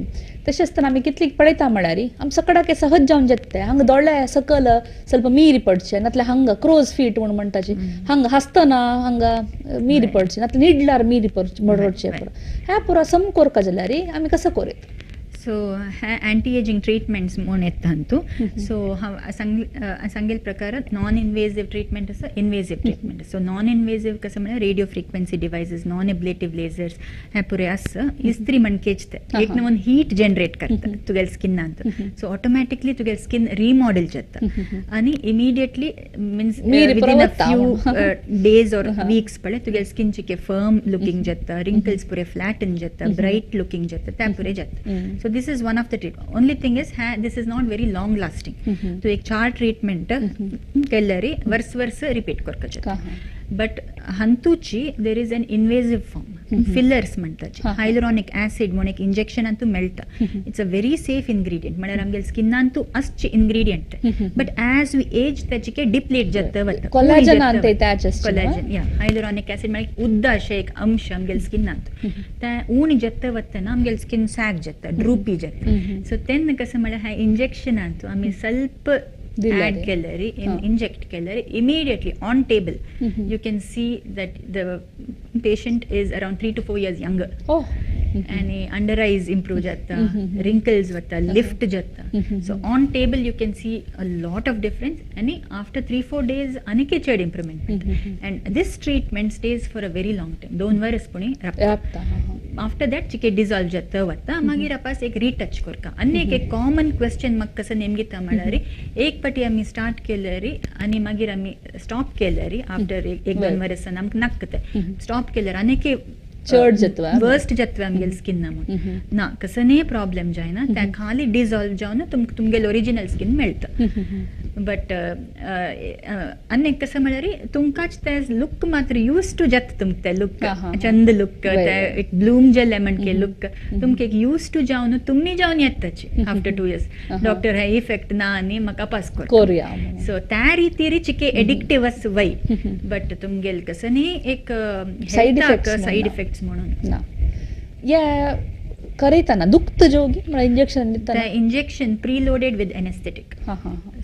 Speaker 1: तशें आसतना आमी कितली पळयता म्हळ्यार आमी सकडाक सहज जावन जाता. हांगा दोळे सकल ಸ್ವಲ್ಪ मीर पडचे, नातल्यार हांगा क्रोज फीट म्हूण म्हणटाची, हांगा हासतना हांगा मीर पडचे, नातल्यार निडल्यार मीर पडचे. ह्या पुरा सम कोरका जाल्यार आमी कसो कोरेत?
Speaker 2: सो हे एंटी एजिंग ट्रिटमेंट्स म्हूण येता तातूंत. सो हांव सांगेल प्रकार नॉन इनवेजीव ट्रिटमेंट आसा, इनवेजीव ट्रिटमेंट. सो नॉन इनवेजीव कसं म्हळ्यार radio frequency devices, non ablative lasers हे पुरे आसा. इस्त्री म्हण केचते एक नवन हीट जनरेट करता तुगेले स्किनांत. सो ऑटोमॅटिकली तुगेले स्किन रिमॉडल जाता आनी immediately means within a few days or weeks पळय तुगेले स्किन चिके फर्म लुकींग जाता, रिंकल्स पुरे फ्लॅटन जाता, ब्रायट लुकींग जाता, त्या पुरे जाता. So this is one of the treatment. Only thing is this is not very long lasting. So एक 4 ट्रीटमेंट केल्यार वर्स वर्स रिपीट करपाक जाता. बट हंतूची there is an invasive form, fillers म्हणटाची, हायलुरॉनिक ऍसिड म्हूण एक इंजेक्शन अंतू मेळटा. It's a very safe ingredient, म्हळ्यार आमगेले स्किनांतू असचे ingredient. But as we age ताची डिप्लीट जाता वता.
Speaker 1: कोलाजन
Speaker 2: कोलाजन या हायलुरॉनिक ऍसिड म्हळ्यार उद्द अशें एक अंश आमगेले स्किनांत ते उण जाता वतना आमगेले स्किन सॅग जाता, ड्रुपी जाता. सो तेन्ना कसं म्हळ्यार ह्या इंजेक्शनांतू आमी ಸ್ವಲ್ಪ add केल्यार, inject केल्यार immediately on table you can see that the patient is around 3 to 4 years younger. आनी अंडर आयज इम्प्रूव जाता, रिंकल्स वता, लिफ्ट जाता. So on table you can see a lot of difference आनी आफ्टर 3-4 डेज आनीकय चड improvement. And this treatment stays for a very long time, 2 वर्स पुणी रावता. आफ्टर that चिके डिजॉल्व जाता वता, मागीर आपास एक रिटच करता. आनी एक कॉमन क्वेश्चन म्हाका कसो नेमगिता म्हळ्यार एक पाटी आमी स्टार्ट केल्यार आनी मागीर आमी स्टॉप केल्यार आफ्टर 1-2 वर्सां आमकां नाका तें स्टॉप केल्यार आनीक
Speaker 1: चड जाता,
Speaker 2: वर्स्ट जाता आमगेले स्किन म्हूण. ना कसोय प्रॉब्लेम जायना, त्या खाली डिजॉल्व जावन तुमगेले ओरिजिनल स्किन मेळटा. बट आनी कसं म्हळ्यार तुमकांच ते लूक मात्र यूज टू जाता, तुमकां ते लूक चंद लूक, ते एक ब्लूम जाल्ले म्हणके लूक तुमकां एक यूज टू जावन तुमी जावन येताची आफ्टर 2 इयर्स डॉक्टर हे इफेक्ट ना आनी म्हाका पास
Speaker 1: कोरुया.
Speaker 2: सो त्या रितीर चिके एडिक्टीव आस वय, बट तुमगेले कसं न्ही एक
Speaker 1: सायड
Speaker 2: इफेक्ट्स म्हणून
Speaker 1: ना. या करयतना दुखत जोगी म्हळ्यार इंजेक्शन दितना
Speaker 2: injection preloaded with anaesthetic.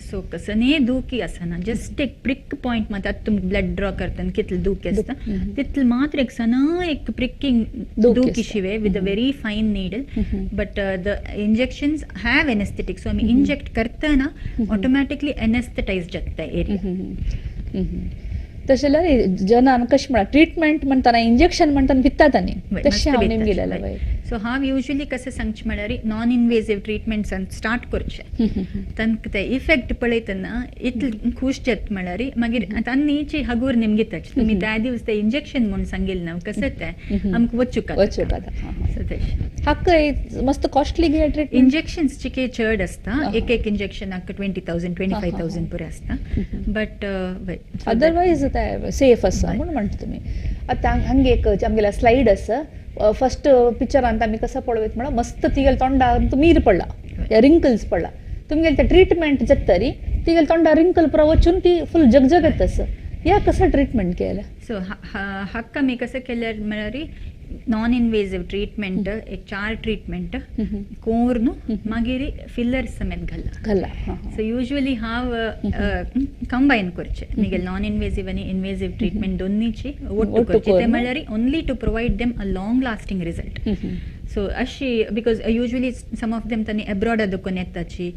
Speaker 2: So कसने दुखी आसना, जस्ट एक प्रिक पॉइंट मात आतां तुमकां ब्लड ड्रॉ करतना कितले दुखी आसता तितले मात्र एक सना एक प्रिकींग दुखी शिवे with a very fine needle. But the injections have anaesthetic. So आमी इंजेक्ट करतना ऑटोमॅटिकली एनेस्थेटायज जाता एरिया.
Speaker 1: तशें जाल्यार जनान कशें म्हळ्यार ट्रिटमेंट म्हणटाना इंजेक्शन म्हणटाना भिता तांणी तशें हांव नेमगेलें वय.
Speaker 2: सो हांव युजली कशें सांगचें म्हळ्यार नॉन इनवेजीव ट्रिटमेंट्सान स्टार्ट करचें, तांकां ते इफेक्ट पळयतना इतलें खूश जाता म्हळ्यार मागीर तांणी हगूर निमगिताच तुमी त्या दिवस ते इंजेक्शन म्हूण सांगिल्लें ना कसं तें आमकां वचूंक
Speaker 1: वचूंक. हाका मस्त कॉस्टली घे ट्रिटमेंट.
Speaker 2: इंजेक्शन्स चिके चड आसता, एक एक इंजेक्शनाक 20,000 25,000 पुरे आसता, बट
Speaker 1: अदरवायज ते सेफ आसा म्हणून म्हणटा तुमी. आतां हांगे एक आमगेल्या स्लायड आसा, फर्स्ट पिक्चरांत आमी कसो पळयत म्हळ्यार मस्त तिगेल्या तोंडार मीर पडला, रिंकल्स पडला, तुमगेले ते ट्रिटमेंट जाता तरी तिगेल्या तोंडार रिंकल पुरा वचून ती फूल जगजगत आसा. या कसं ट्रिटमेंट केलें?
Speaker 2: सो हाका आमी कसं केल्यार म्हळ्यार नॉन इनवेजीव ट्रिटमेंट एक 4 ट्रिटमेंट कोरून मागीर फिलर समेत घाला
Speaker 1: घाला.
Speaker 2: सो युजली हांव कंबायन करचें मागीर नॉन इनवेजीव आनी इनवेजीव ट्रिटमेंट दोन्नीची ಒಟ್ಟು करचें, ते म्हळ्यार only to provide them a long lasting result. So अशी because usually some of them तांणी एब्रॉडा दुकोन येताची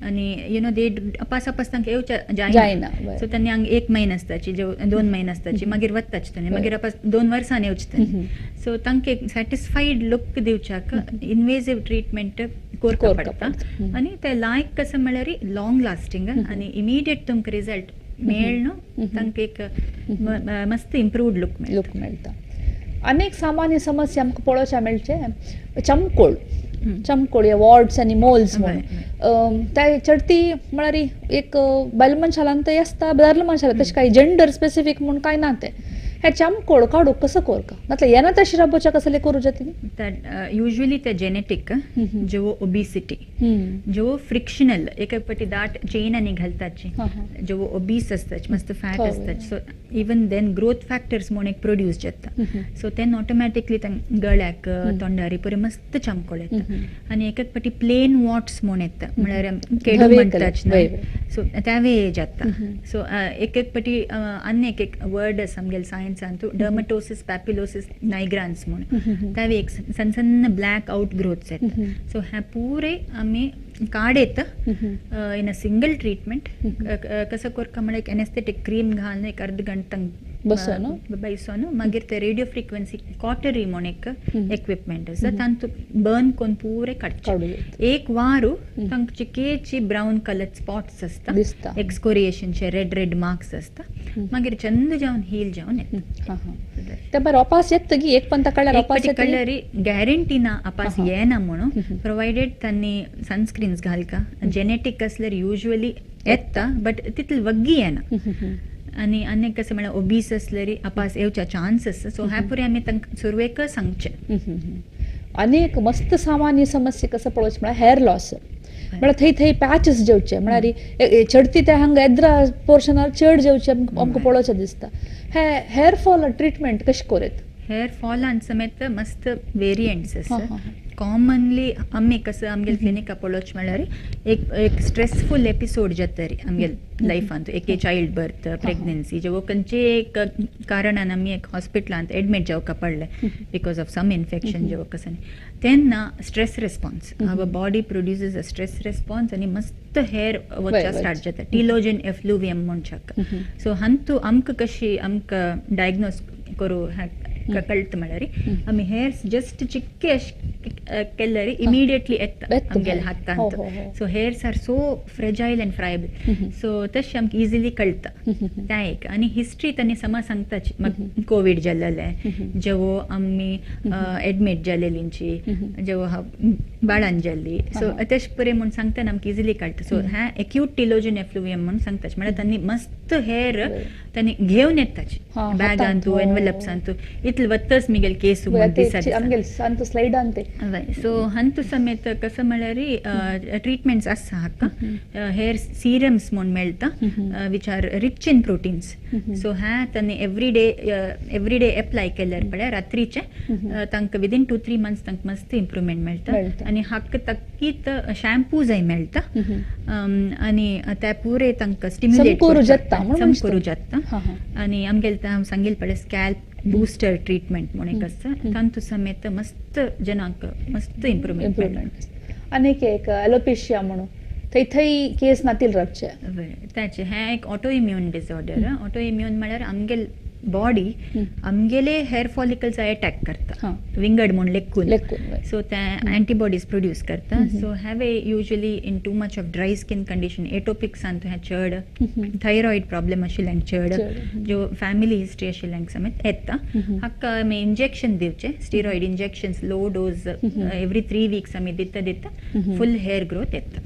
Speaker 2: आनी you know दे अपास अपास तांकां येवच्या जायना, सो तांणी हांगा 1 म्हयनो आसताची, 2 म्हयने आसताची, मागीर वताची तांणी, मागीर अपास 2 वर्सांनी येवचे तांणी. सो तांकां एक सॅटिस्फायड लूक दिवच्याक इनवेजीव ट्रिटमेंट कोरपा पडटा आनी ते लायक कसं म्हळ्यार लॉंग लास्टिंग आनी इमिडिएट तुमकां रिजल्ट मेळ्ळो, तांकां एक मस्त इम्प्रूव्ड लूक
Speaker 1: मेळटा. अनेक सामान्य समस्या आमकां पळोवच्या मेळचे चमकोळ, चमकोळ या वॉर्ड्स आनी मोल्स म्हणून त्या चडती म्हळ्यार एक बायल मनशालान ते आसता, दादलो मनशाला तशें कांय जेंडर स्पेसिफीक म्हूण कांय ना. ते हे चमकोळ काडूंक कसो करका नातल्यार येना तशें राबोवच्या कसले करूं जाता?
Speaker 2: युजली ते जेनेटीक, जो ओबिसिटी, जो फ्रिक्शनल एक एक पटी दाट चेन आनी घालताची, जो ओबीस आसता मस्त फॅट आसता, so even then growth factors म्हूण एक प्रोड्यूस जाता, सो तेन्ना ऑटोमॅटिकली गळ्याक तोंडारी पुरे मस्त चमकोळ येता. आनी एक एक पटी प्लेन वॉट्स म्हूण येता, म्हळ्यार केडू म्हणटाच न्हय, सो त्यावे जाता. सो एक एक पटी आनी एक एक वर्ड आसा आमगेले सायन्सांत, डर्मटोसिस पॅपिलोसिस नायग्रान्स म्हूण, त्यावे एक सन्न सन्न ब्लॅक आउट ग्रोथ्स येता. सो हें पुरे आमी काडयत इन अ सिंगल ट्रिटमेंट. कसं करता म्हळ्यार एक एनेस्थेटीक क्रीम घालून एक अर्द घंटा बसोन मागीर ते रेडियो फ्रिक्वेन्सी कॉटरी म्हूण एक इक्विपमेंट आसा, तांतू बर्न करून पुरे काडचे. एक वारू तांकां चिकेची ब्रावन कलर स्पॉट्स आसता, एक्सकोरिएशनचे रेड रेड मार्क्स आसता, मागीर चंद जावन हील जावन येता.
Speaker 1: ते बरें अपास येता की एक पंता काडल्यार अपास
Speaker 2: काडल्यार गॅरंटी ना अपास येना म्हणून, प्रोवायडेड तांणी सनस्क्रीन्स घालका. जेनेटीक आसल्यार युजली येता बट तितले वग्गी येना, आनी आनी कसं म्हळ्यार ओबीस आसल्यार अपास येवच्या चान्स आसा. सो ह्या पुरे आमी तांकां सुरवेक सांगचें.
Speaker 1: अनेक मस्त सामान्य समस्या कसं पळोवचें म्हळ्यार हेअर लॉस, म्हळ्यार थंय थंय पॅचेस जेवचे, म्हळ्यार चडती ते हांगा एद्रा पोर्शनार चड जेवचे आमकां पळोवचें दिसता. हे हेअर फॉल ट्रिटमेंट कशें करत?
Speaker 2: हेअर फॉलान समेत मस्त वेरियंट्स आसा. कॉमनली आमी कसं आमगेले क्लिनिका पळोवचें म्हळ्यार एक एक स्ट्रेसफूल एपिसोड जाता रे आमगेले लायफांत, एक चायल्ड बर्थ, प्रेग्नन्सी, जेवो खंयचे एक कारणान आमी एक हॉस्पिटलांत एडमीट जावका पडलें because of some infection जेवो कसं, तेन्ना stress response, our body produces a stress response आनी मस्त हेअर वचपाक स्टार्ट जाता, टिलोजन एफ्लुवियम म्हणच्याक. सो हांतू आमकां कशी आमकां डायग्नोज करूं कळटा म्हळ्यार आमी हेअर्स जस्ट चिक्के अशें केल्यार इमिडिएटली येता आमगेले हातांत. So hairs are so fragile and friable, so तशें आमकां इजिली कळटा तें एक. आनी हिस्ट्री तांणी समा सांगताच, म्हाका कोवीड जाल्लें, जेवो आमी एडमीट जालेलींची, जेवो बाळान जाल्ली, सो तशें पुरे म्हूण सांगतना आमकां इजिली कळटा. सो हें एक्यूट टिलोजन एफ्लुवियम म्हूण सांगताच, म्हळ्यार तांणी मस्त हेअर तांणी घेवन येताच बॅगांतू एनवेलप्सांतू, इतले वत्तच मिगेल केस सो हंतू समेत कसं म्हळ्यार ट्रिटमेंट्स आसा हाका. हेअर सिरम्स म्हूण मेळटा which are rich in proteins, so ह्या तांणी एवरी डे एप्लाय केल्यार पळय रात्रीचे तांकां विदीन 2-3 मंथ्स तांकां मस्त इम्प्रुवमेंट मेळटा. आनी हाका तकीत शॅम्पूजय मेळटा आनी ते पुरे तांकां स्टिम्युलेट करूं जाता. आनी आमगेले हांव सांगील पळय स्कॅल्प बूस्टर ट्रिटमेंट म्हूण एक आसता, तांतू समेत मस्त जनांक मस्त इम्प्रुवमेंट.
Speaker 1: आनी एक एलोपेशिया म्हणून थंय थंय केस नातील रावचे.
Speaker 2: ताचे हें एक auto immune disorder. Auto immune म्हळ्यार आमगेल बॉडी आमगेले हेअर फॉलिकल्स अटॅक करता, विंगड म्हूण लेखून. सो ते अँटीबॉडीज प्रोड्यूस करता. So have a usually in too much of dry skin condition, एटोपिक्सान हें चड, थायरॉयड प्रॉब्लेम आशिल्ल्यांक चड, ज्यो फॅमिली हिस्ट्री आशिल्ल्यांक समेत येता. हाका आमी इंजेक्शन दिवचे, steroid injections, low dose, every 3 weeks आमी दिता दिता फुल हेअर ग्रोथ येता.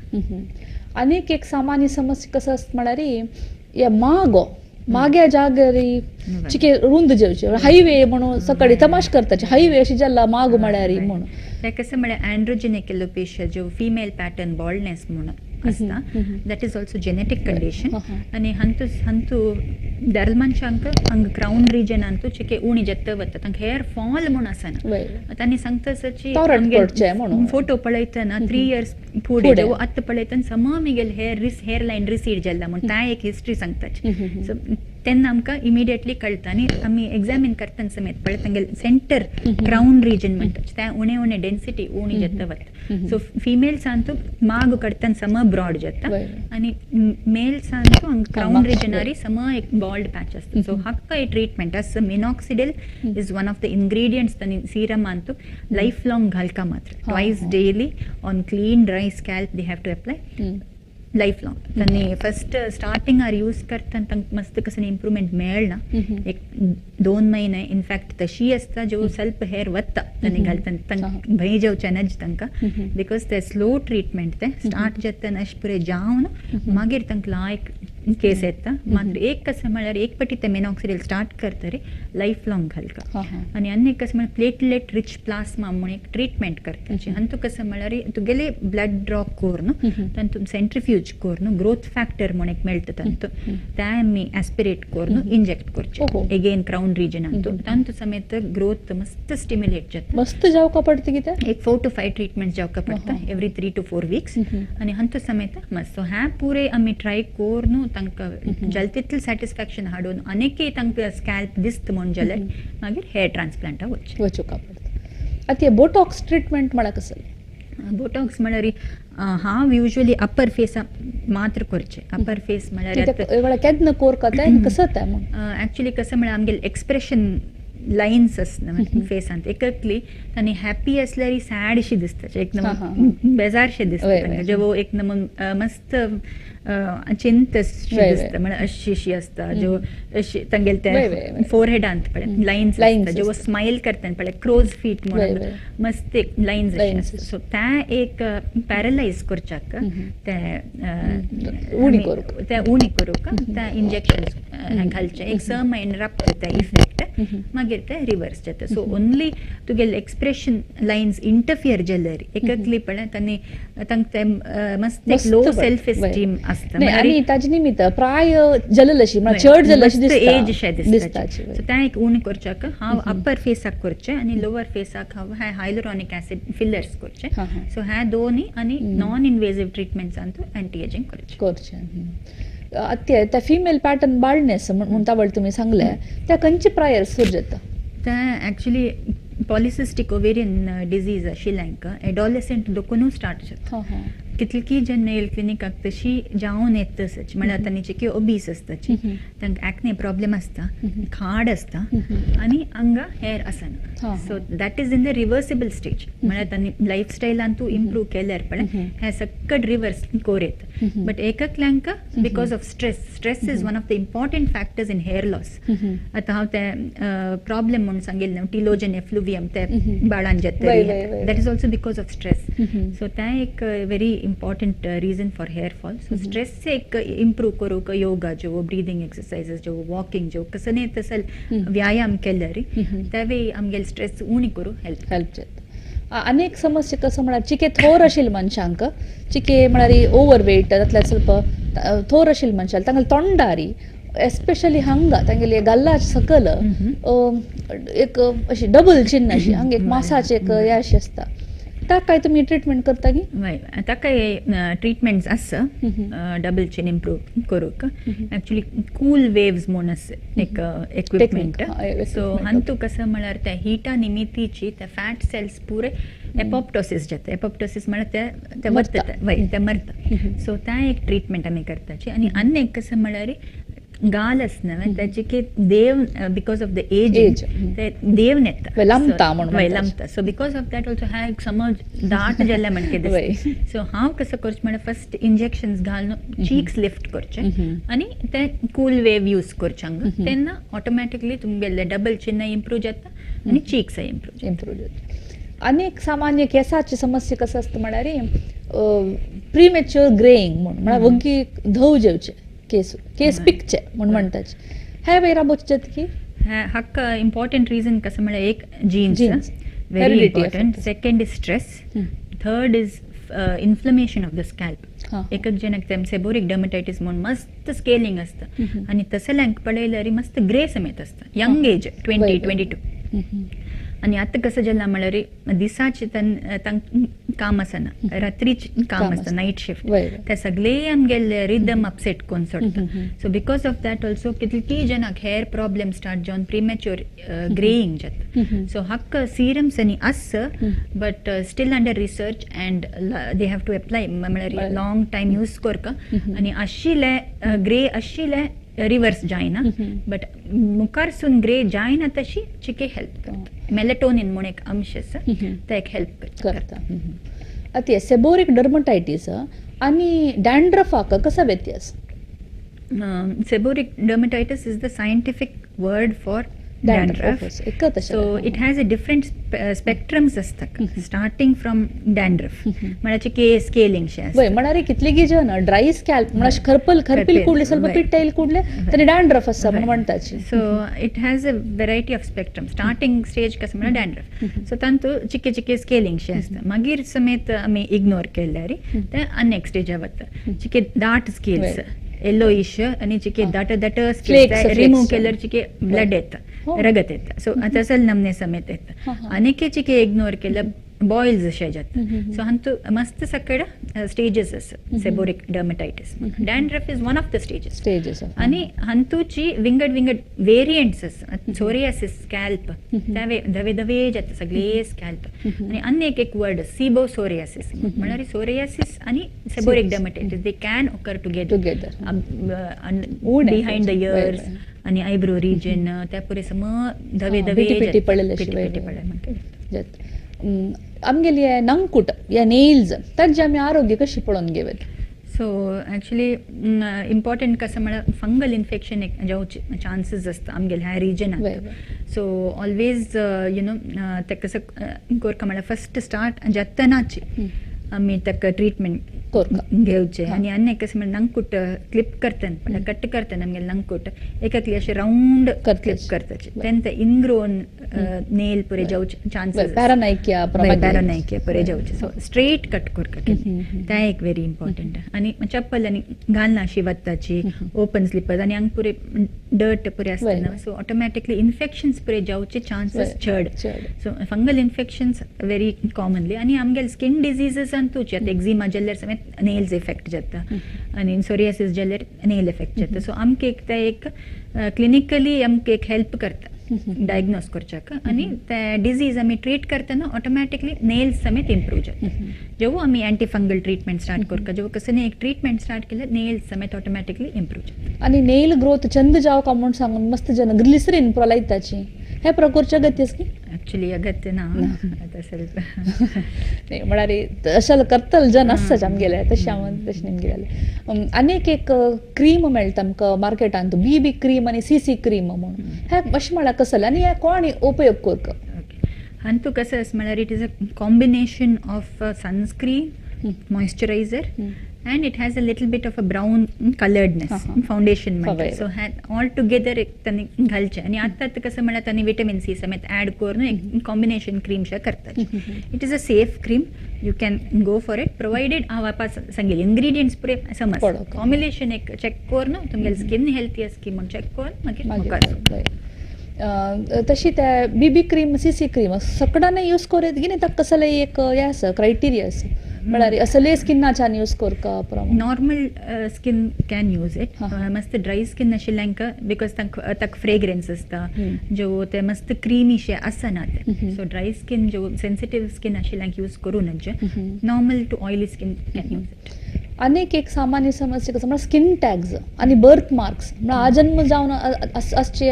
Speaker 1: आनीक एक सामान्य समस्या कसं आसता म्हळ्यार हे मागो माग्या जाग्यारी चिके रुंद जेवचे, हायवे म्हणून सकाळी तमाश करताचे, हायवे अशी जाला माग म्हळ्यार म्हणून.
Speaker 2: ते कसं म्हळ्यार अँड्रोजेनिक एलोपेशिया, जो फिमेल पॅटर्न बॉल्डनेस म्हणून आसता, that is also genetic condition. आनी हांतू हांतू दारल मनशांक हांगा क्रावन रिजन अंतू चिके उणी जाता वता, तांकां हेअर फॉल म्हूण आसना. तांणी सांगता सची फोटो पळयतना 3 इयर्स फुडें, आतां पळयतना सम मिगेल हेअर लायन रिसीड जाल्ला म्हूण ता एक हिस्ट्री सांगताची. सो तेन्ना आमकां इमिडिएटली कळटा आनी आमी एग्जामीन करतना समेत पळय, तांगेले सेंटर क्रावन रिजन म्हणटा तें उणें उणें डेन्सिटी उणी जाता वता. सो फिमेल्सांतू माग करतना सम ब्रॉड जाता आनी मेल्सांतू हांगा क्रावन रिजनारी सम एक बॉल्ड पॅच आसता. सो हाका एक ट्रिटमेंट आसा. Minoxidil is one of the ingredients. तांणी सिरमांतू लायफ लॉंग घालका मात्र, twice daily on clean dry scalp they have to apply life long. तांणी फर्स्ट स्टार्टिंग are use करतना तांकां मस्त कसं इम्प्रुवमेंट मेळना एक 2 महिने. इनफॅक्ट तशी आसता ज्यो स्वल्प हेअर वता तांणी घालतना, तांकां भंय जावचें नज तांकां, because ते स्लो ट्रिटमेंट. ते स्टार्ट जातना अशें पुराय जावन मागीर तांकां लायक केस येता. मात्र एक कसं म्हळ्यार एक पटी ते मिनॉक्सिडील स्टार्ट करतरी लायफ लॉंग घालका. आनी आनी एक कसं म्हळ्यार प्लेटलेट रिच प्लास्मा म्हूण एक ट्रिटमेंट करता. अंतू कसं म्हळ्यार तुगेले ब्लड ड्रॉ करून तांतून सेंट्रिफ्यूज करून ग्रोथ फॅक्टर म्हूण एक मेळटा, तांतू ते आमी एस्पिरेट करून इंजेक्ट करचे एगेन क्रावन रिजन. तांतू समेत ग्रोथ मस्त स्टिम्युलेट जाता.
Speaker 1: मस्त जावका पडटा कितें?
Speaker 2: एक 4 टू 5 ट्रिटमेंट जावका पडटा, एवरी 3 टू 4 वीक्स. आनी हांतू समेत मस्त. सो ह्या पुरे आमी ट्राय करून तांकां जाल तितलें सॅटिस्फॅक्शन हाडून आनीकय तांकां स्कॅल्प दिसता म्हूण जाल्यार मागीर हेअर ट्रान्सप्लांटा वचचें.
Speaker 1: वचूंक पडटा. आतां बोटॉक्स ट्रिटमेंट म्हळ्यार कसलें?
Speaker 2: बोटॉक्स म्हळ्यार हांव युजली अप्पर फेसा मात्र करचें. अप्पर फेस
Speaker 1: म्हळ्यार केन्ना कोरका तें, कसं तें म्हूण?
Speaker 2: ऍक्च्युली कसं म्हळ्यार आमगेले एक्सप्रेशन लायन्स आसना फेसांत. एककली तांणी हॅपी असल्यार सॅड शी दिसता, एक बेजारशें दिसता, जेवो एक मस्त चिंत दिसता, म्हळ्यार अशी शी आसता ज्यो अशी तांगेले ते फोरहेडांत पळय लायन्स आसता, ज्यो स्मायल करता पळय क्रोज फीट म्हणून मस्त एक लायन्स आसता. सो ते एक पॅरलायज करच्याक ते
Speaker 1: उणी करूंक,
Speaker 2: ते उणी करूंक ते इंजेक्शन घालचे. एक 6 म्हयने राबता ते इफेक्ट, मागीर ते रिवर्स जाता. सो ओनली तुगेले एक्सप्रेशन लायन्स इंटरफियर जाल्यार एककली पळय तांणी तांकां ते मस्त एक लो सेल्फ एस्टीम आसता.
Speaker 1: आनी ताजे निमित्त प्राय जलल अशी चड जल अशी
Speaker 2: एज शें दिसता. सो तें एक उणें करच्याक हांव अप्पर फेसाक करचें आनी लोवर फेसाक हांव हें हायलोरॉनिक ऍसिड फिलर्स करचें. सो हे दोनी आनी नॉन इनवेजीव ट्रिटमेंट्सान एंटी एजिंग करचें.
Speaker 1: करचें. आतां त्या फिमेल पॅटर्न बाल्डनेस म्हणटा वळ तुमी सांगलें, त्या खंयचे प्रायर सुरू जाता?
Speaker 2: तें एक्चुली पॉलिसिस्टीक ओवेरियन डिजीज आशिल्ल्यांक एडोलेसंट दोकूनू स्टार्ट जाता. कितलीं जेन्ना येयल क्लिनिकाक तशी जावन येता तसच, म्हळ्यार तांची की ओबीस आसताची, तांकां एक्ने प्रॉब्लेम आसता, खाड आसता आनी हांगा हेअर आसना. So that is in the reversible stage, म्हळ्यार तांणी लायफ स्टायलान तूं इम्प्रूव केल्यार पळय हें सक्कट रिवर्स कोर येता. बट एककल्यांक because of stress, stress is one of the important factors in hair loss. आतां हांव तें प्रॉब्लेम म्हूण सांगिल्लें, टिलोजन एफ्लुवियम, ते बाळान जाता, that is also because of stress. So तें एक very important reason for hair fall. So stress एक इम्प्रूव करूंक योगा जो, ब्रिदींग एक्सरसाइजीस जो, वॉकिंग जो, कसने तसल व्यायाम केल्यार तेवे आमगेले स्ट्रेस उणी करूं हेल्प.
Speaker 1: हेल्प जाता. अनेक समस्या कसं म्हळ्यार चिके थोर आशिल्ले मनशांक, चिके म्हळ्यार ओवर वेट जातल्यार ಸ್ವಲ್ಪ थोर आशिल्ले मनशाक तांगेले तोंडारी एस्पेशली हांगा तांगेले गल्ला सकल एक अशी डबल चिन्न अशी हांगा एक मासाचे एक हे अशी आसता. ताका तुमी ट्रिटमेंट करता की?
Speaker 2: ताका ट्रिटमेंट्स आसा डबल चिन इम्प्रूव करूंक. एक्चुअली कूल वेव्स म्हूण आसा एक इक्विपमेंट. सो हांतू कसं म्हळ्यार त्या हिटा निमितीची त्या फॅट सेल्स पुरे एपोप्टोसिस जाता. एपोप्टोसिस म्हळ्यार ते वता, वय ते मरता. सो त्या एक ट्रिटमेंट आमी करताची. आनी आनी एक कसं म्हळ्यार गाल आसना ताचे की देव because of the age ते देव नेता
Speaker 1: लांबता,
Speaker 2: लांबता. So because of that also ह्या एक समज दाट जाल्ल्या म्हणके दिसता. सो हांव कसं करचें म्हळ्यार फर्स्ट इंजेक्शन्स घालून चीक्स लिफ्ट करचे आनी ते कूल वेव यूज करचे हांगा, तेन्ना ऑटोमॅटिकली तुमगेले डबल चिन्ह इम्प्रूव जाता आनी चीक्स इम्प्रूव
Speaker 1: जाता. आनी एक सामान्य केसाची समस्या कसं आसता म्हळ्यार प्रीमॅच्युअर ग्रेईंग म्हूण, म्हळ्यार वग्गी धव जेवचे केस, केस पिकचे म्हूण म्हणटात. हे वयर बोचत की
Speaker 2: हाका इम्पॉर्टंट रिजन कसं म्हळ्यार एक genes very important, second is stress, third is inflammation of the scalp. एक एक जणांक तेम सेबोरिक डर्मटायटीस म्हूण मस्त स्केलिंग आसता आनी तसल्यांक पळयल्यार मस्त ग्रे समेत आसता, यंग एज 20 22. आनी आतां कसं जालां म्हळ्यार दिसाचे तांकां काम आसना, रात्रीचें काम आसता, नायट शिफ्ट, ते सगळे आमगेले रिदम अपसेट करून सोडटा. So because of that also कितली जणांक हेअर प्रॉब्लेम स्टार्ट जावन प्रिमॅच्युअर ग्रेईंग जाता. सो हाका सिरम्स आनी आसा but still under research and they have to apply, म्हळ्यार लॉंग टायम यूज करका आनी आशिल्ले ग्रे आशिल्ले रिवर्स जायना, बट मुखारसून ग्रे जायना तशी चिके हेल्प करता. मेलेटोनिन म्हूण एक अंश आसा ते एक हेल्प
Speaker 1: करता. आतां सेबोरिक डर्मटायटीस आनी डॅन्ड्रफाक कसो व्यत्यास?
Speaker 2: Seborrheic dermatitis is the scientific word for dandruff. So it has a different spectrums आसता, स्टार्टिंग फ्रॉम डॅन्ड्रफ म्हळ्यार केस स्केलिंग शे
Speaker 1: आसता. म्हळ्यार कितलेगी जण ड्राय स्कॅल्प म्हळ्यार खरपल खरपील कुडले ಸ್ವಲ್ಪ पिट्ट कुडले तरी डॅन्ड्रफ आसता म्हूण म्हणटाची.
Speaker 2: So it has a variety of spectrum. Starting stage कसं म्हळ्यार डॅन्ड्रफ, सो तांतू चिके चिके स्केलिंग शे आसता. मागीर समेत आमी इग्नोर केल्यार ते आनी स्टेजा वता, चिके दाट स्केल्स येलोइश आनी चिके दाट दाट स्केल्स रिमूव केल्यार चिके ब्लड येता, रगत येता. सो तसल नमने समेत येता. आनीक चिके इग्नोर केल्यार बॉयल्स अशें जाता. सो हांतू मस्त सकड स्टेजीस आसा seborrheic dermatitis. Dandruff is one of the stages. आनी हांतूची विंगड विंगड वेरियंट्स आसा. सोरियासिस स्कॅल्प धवे धवे जाता सगळे स्कॅल्प. आनी आनी एक एक वर्ड सिबो सोरियासिस म्हळ्यार सोरियासिस आनी seborrheic dermatitis they can occur together behind the ears आनी आयब्रो रिजन त्या पुरे सम धवे धवे
Speaker 1: पिटी पडले जाता. आमगेली नंकूट या नेल्स तांचे आमी आरोग्य कशी पळोवन घेवत?
Speaker 2: सो एक्चुअली इम्पॉर्टंट कसं म्हळ्यार फंगल इन्फेक्शन एक जावचे चान्सीस आसता आमगेले ह्या रिजनाक. सो ऑलवेज you know ते कसं कोरका म्हळ्यार फर्स्ट स्टार्ट जातनाची आमी ताका ट्रिटमेंट घेवचे. आनी आनी एक कशें म्हळ्यार नंकूट क्लिप करता, म्हळ्यार कट करता आमगेले नंकूट एक अशें रावंड क्लिप करताचे, तेन्ना ते इनग्रोन नेल पुरे जावचे चान्सीस,
Speaker 1: पॅरानायकिया
Speaker 2: पॅरानायकिया पुरे जावचे. सो स्ट्रेट कट करता तें एक वेरी इम्पॉर्टंट. आनी चप्पल आनी घालना अशी वत्ताची ओपन स्लिपर्स आनी हांगा पुरे डर्ट पुरे आसतना, सो ऑटोमॅटिकली इन्फेक्शन्स पुरे जावचे चान्सीस चड. So fungal infections very commonly. आनी आमगेले स्किन डिजीजीस तुची आतां एक्झिमा जाल्यार समेत नेल्स इफेक्ट जाता आनी सोरियासिस जाल्यार नेल इफेक्ट जाता. सो आमकां एक ते एक क्लिनिकली आमकां एक हेल्प करता डायग्नोज करच्याक आनी ते डिजीज आमी ट्रीट करतना ऑटोमॅटिकली नेल्स समेत इम्प्रूव जाता. जेव्हा आमी एंटी फंगल ट्रिटमेंट स्टार्ट करता, जेव्हा कसं एक ट्रिटमेंट स्टार्ट केल्यार नेल्स समेत ऑटोमॅटिकली इम्प्रूव जाता.
Speaker 1: आनी नेल ग्रोथ चंद जावका म्हूण सांगून मस्त जन ग्लिसरीन पुरो लायताची, हे प्रकारचे अगत्य की?
Speaker 2: ॲक्च्युली अगत्य ना तसं
Speaker 1: नाही, म्हळ्यार अशें करतले जन आसता आमगेले तशें हांव तशें निमगेले. आनीक एक क्रीम मेळटा आमकां मार्केटांत, बी बी क्रीम आनी सी सी क्रीम म्हणून, हे अशें म्हळ्यार कसलें आनी हे कोण उपयोग करता?
Speaker 2: ओके, आनी तूं कसं आसा म्हळ्यार it is a combination of sunscreen, moisturiser and it has a little bit of a brown coloredness, foundation म्हणटा. सो ऑल टुगेदर एक तांणी घालचें. आनी आतां आतां कसं म्हळ्यार तांणी विटमीन सी समेत ऍड करून एक कॉम्बिनेशन क्रीम शे करतात. It is a safe cream, you can go for it provided हांव आतां सांगेली इन्ग्रिडियंट्स पुरे समज फॉर्म्युलेशन एक चॅक करून तुमगेली स्किन हेल्थी आसा की म्हूण चॅक करून मागीर मुखार.
Speaker 1: तशी ते बीबी क्रीम, सीसी क्रीम सकडाने यूज कोरेत की नाही, ताका कसले एक हे आसा, क्रायटेरिया आसा, म्हळ्यार असले स्किनाच्यान यूज करका प्रमाण?
Speaker 2: Normal skin can use it. मस्त ड्राय स्किन आशिल्ल्यांक, because तांकां ताका फ्रेग्रन्स आसता ज्यो ते मस्त क्रिमीशे आसना ते. सो ड्राय स्किन ज्यो सेन्सिटीव स्किन आशिल्ल्यांक यूज करूं नजे. Normal to oily skin can use it.
Speaker 1: आनीक एक सामान्य समस्या कसं म्हळ्यार स्किन टॅग्स आनी बर्थ मार्क्स, म्हळ्यार आजन्म जावन असचे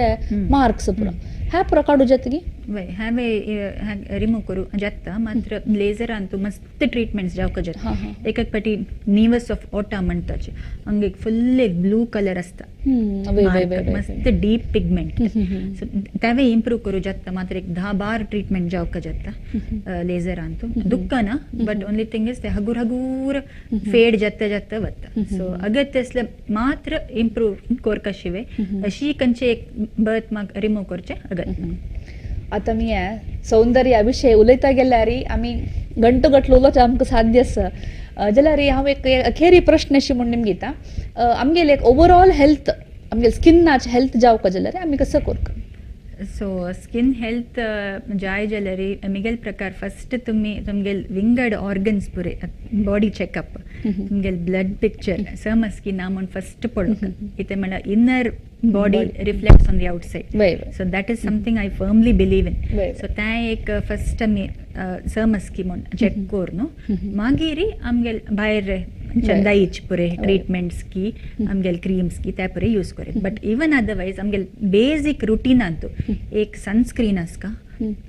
Speaker 1: मार्क्स पुरा, ह्या पुरा काडू जाता की?
Speaker 2: वय, हांवें रिमूव करूं जाता, मात्र लेझरान तूं मस्त ट्रिटमेंट्स जावंक जाता.
Speaker 1: हा, हा.
Speaker 2: एक एक पाटी निवस ऑफ ओटा म्हणटाचे, हांगा एक फुल्ल एक ब्लू कलर आसता.
Speaker 1: वय वय वय वय
Speaker 2: मस्त डीप पिगमेंट.
Speaker 1: हम्म, हम्म.
Speaker 2: सो तेवे इम्प्रूव करूं जाता, मात्र एक 10-12 ट्रिटमेंट जावंक जाता लेझरान. तूं दुखना, बट ओनली थिंग is ते हगूर हगूर फेड जाता जाता वता. सो अगत्य असले मात्र इम्प्रूव कोरका शिवे अशी कंचे एक बर्थ मार्क रिमूव करचे अगत्य.
Speaker 1: आतां मी हे सौंदर्या विशय उलयता गेल्यार आमी घंटो गटलो उलोवचें आमकां साध्य आसा. जाल्यार हांव एक अखेरी प्रश्न अशी म्हूण निमगिता, आमगेले एक ओवरऑल हेल्थ, आमगेले स्किनाचे हेल्थ जावपा जाल्यार आमी कसो करता?
Speaker 2: सो स्किन हेल्थ जाय जाल्यार मिगेल प्रकार फस्ट तुमी तुमगेल विंगड ऑर्गन्स पुरे बॉडी चेकअप, तुमगेल ब्लड पिक्चर सम स्किन म्हूण फस्ट पळोवंक. कितें म्हणल्यार inner body reflects on the outside.
Speaker 1: वय वय
Speaker 2: So that is something I firmly believe in.
Speaker 1: वय
Speaker 2: सो तें एक फस्ट आमी सम स्की म्हूण चॅक करून मागीर आमगेल भायर चंदाईच पुरे ट्रिटमेंट्स की, आमगेल क्रीम्स की ते पुरे यूज करीत. बट इवन अदरवायज आमगेल बेजीक रुटीनांत एक सनस्क्रीन आसता,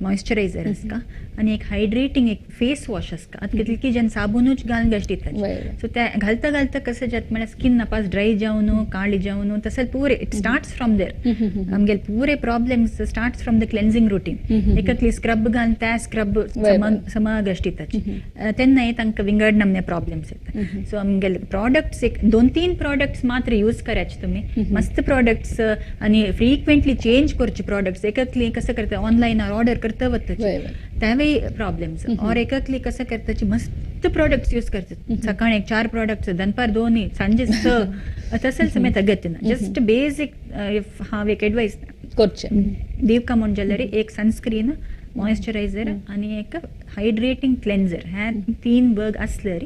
Speaker 2: मॉइश्चरायझर आसता आनी एक हायड्रेटींग एक फेस वॉश आसता. आतां कितली जन साबुनूच घालून घालतात.
Speaker 1: वय वय
Speaker 2: सो ते घालता घालता कसं जाता म्हळ्यार स्किन नपास ड्राय जावन काळी जावन तसं पुरे it starts from there. आमगेले पुरे problems starts from the cleansing routine. एककली scrub घालून त्या स्क्रब समा घश्टिताची, तेन्नाय तांकां विंगड नमने प्रॉब्लेम्स येता. सो आमगेले प्रॉडक्ट्स एक दोन तीन प्रॉडक्ट्स मात्र यूज करायचे तुमी. मस्त प्रॉडक्ट्स आनी फ्रिक्वेंटली चेंज करचे प्रॉडक्ट्स. एककली कसं करता, ऑनलायन ऑर्डर करता वताचे,
Speaker 1: वय वय
Speaker 2: त्यावेळी प्रॉब्लेम्स. और एककली कसं करताची, मस्त प्रॉडक्ट्स यूज करतात, सकाळी एक चार प्रॉडक्ट्स, दनपार दोन्ही, सांजे स, तसंच समेत अगत्य ना. जस्ट बेसिक if हांव एक एडवायस
Speaker 1: करचें
Speaker 2: दिवका म्हूण जाल्यार एक सनस्क्रीन, मॉइश्चरायझर आनी एक हायड्रेटींग क्लेन्झर, ह्या तीन बग असल्यार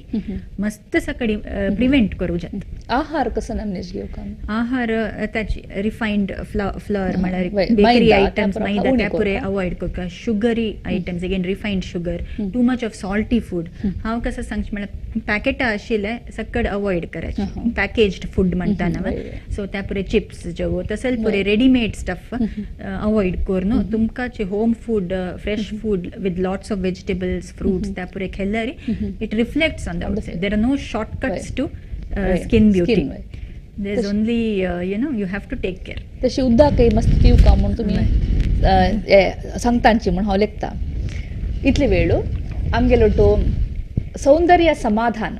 Speaker 2: मस्त सकाळी प्रिवेंट करूं जाता.
Speaker 1: आहार कसो नमनेश घेवका?
Speaker 2: आहार ताची रिफायन्ड फ्लॉर म्हळ्यार बेकरी
Speaker 1: मैदा,
Speaker 2: आयटम्स,
Speaker 1: त्या
Speaker 2: मैदा
Speaker 1: उणे
Speaker 2: त्या पुरे
Speaker 1: करता.
Speaker 2: अवॉयड करता. Sugary items, again refined sugar, too much of salty food. हांव कसं सांगचें म्हळ्यार पॅकेटां आशिल्लें सकड अवॉयड करायचें, पॅकेज्ड फूड म्हणटा ना.
Speaker 1: वय, वय.
Speaker 2: सो त्या पुरे चिप्स जेवो तसंच पुरे रेडीमेड स्टफ अवॉयड करून तुमकां home food, fresh food with lots of vegetables, fruits त्या पुरे खाल्ल्यार it reflects on the outside. There are no shortcuts to skin beauty.
Speaker 1: Skin, वय.
Speaker 2: There is only you have to take care.
Speaker 1: तशी उदकय मस्त पिवका म्हूण तुमी सांगतांची म्हूण हांव लेखता. इतले वेळ आमगेलो तो सौंदर्य समाधान,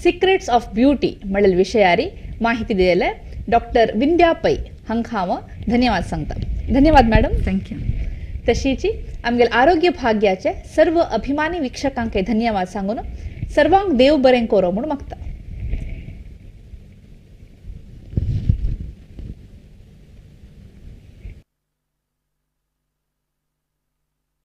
Speaker 1: सिक्रेट्स ऑफ ब्युटी म्हणलेले विशयारी माहिती दिले डॉक्टर विंद्या पै हांकां हांव धन्यवाद सांगता. धन्यवाद मॅडम.
Speaker 2: Thank you.
Speaker 1: तशीची आमगेले आरोग्य भाग्याचे सर्व अभिमानी वीक्षकांक धन्यवाद सांगून सर्वांक देव बरें करो म्हूण मागता.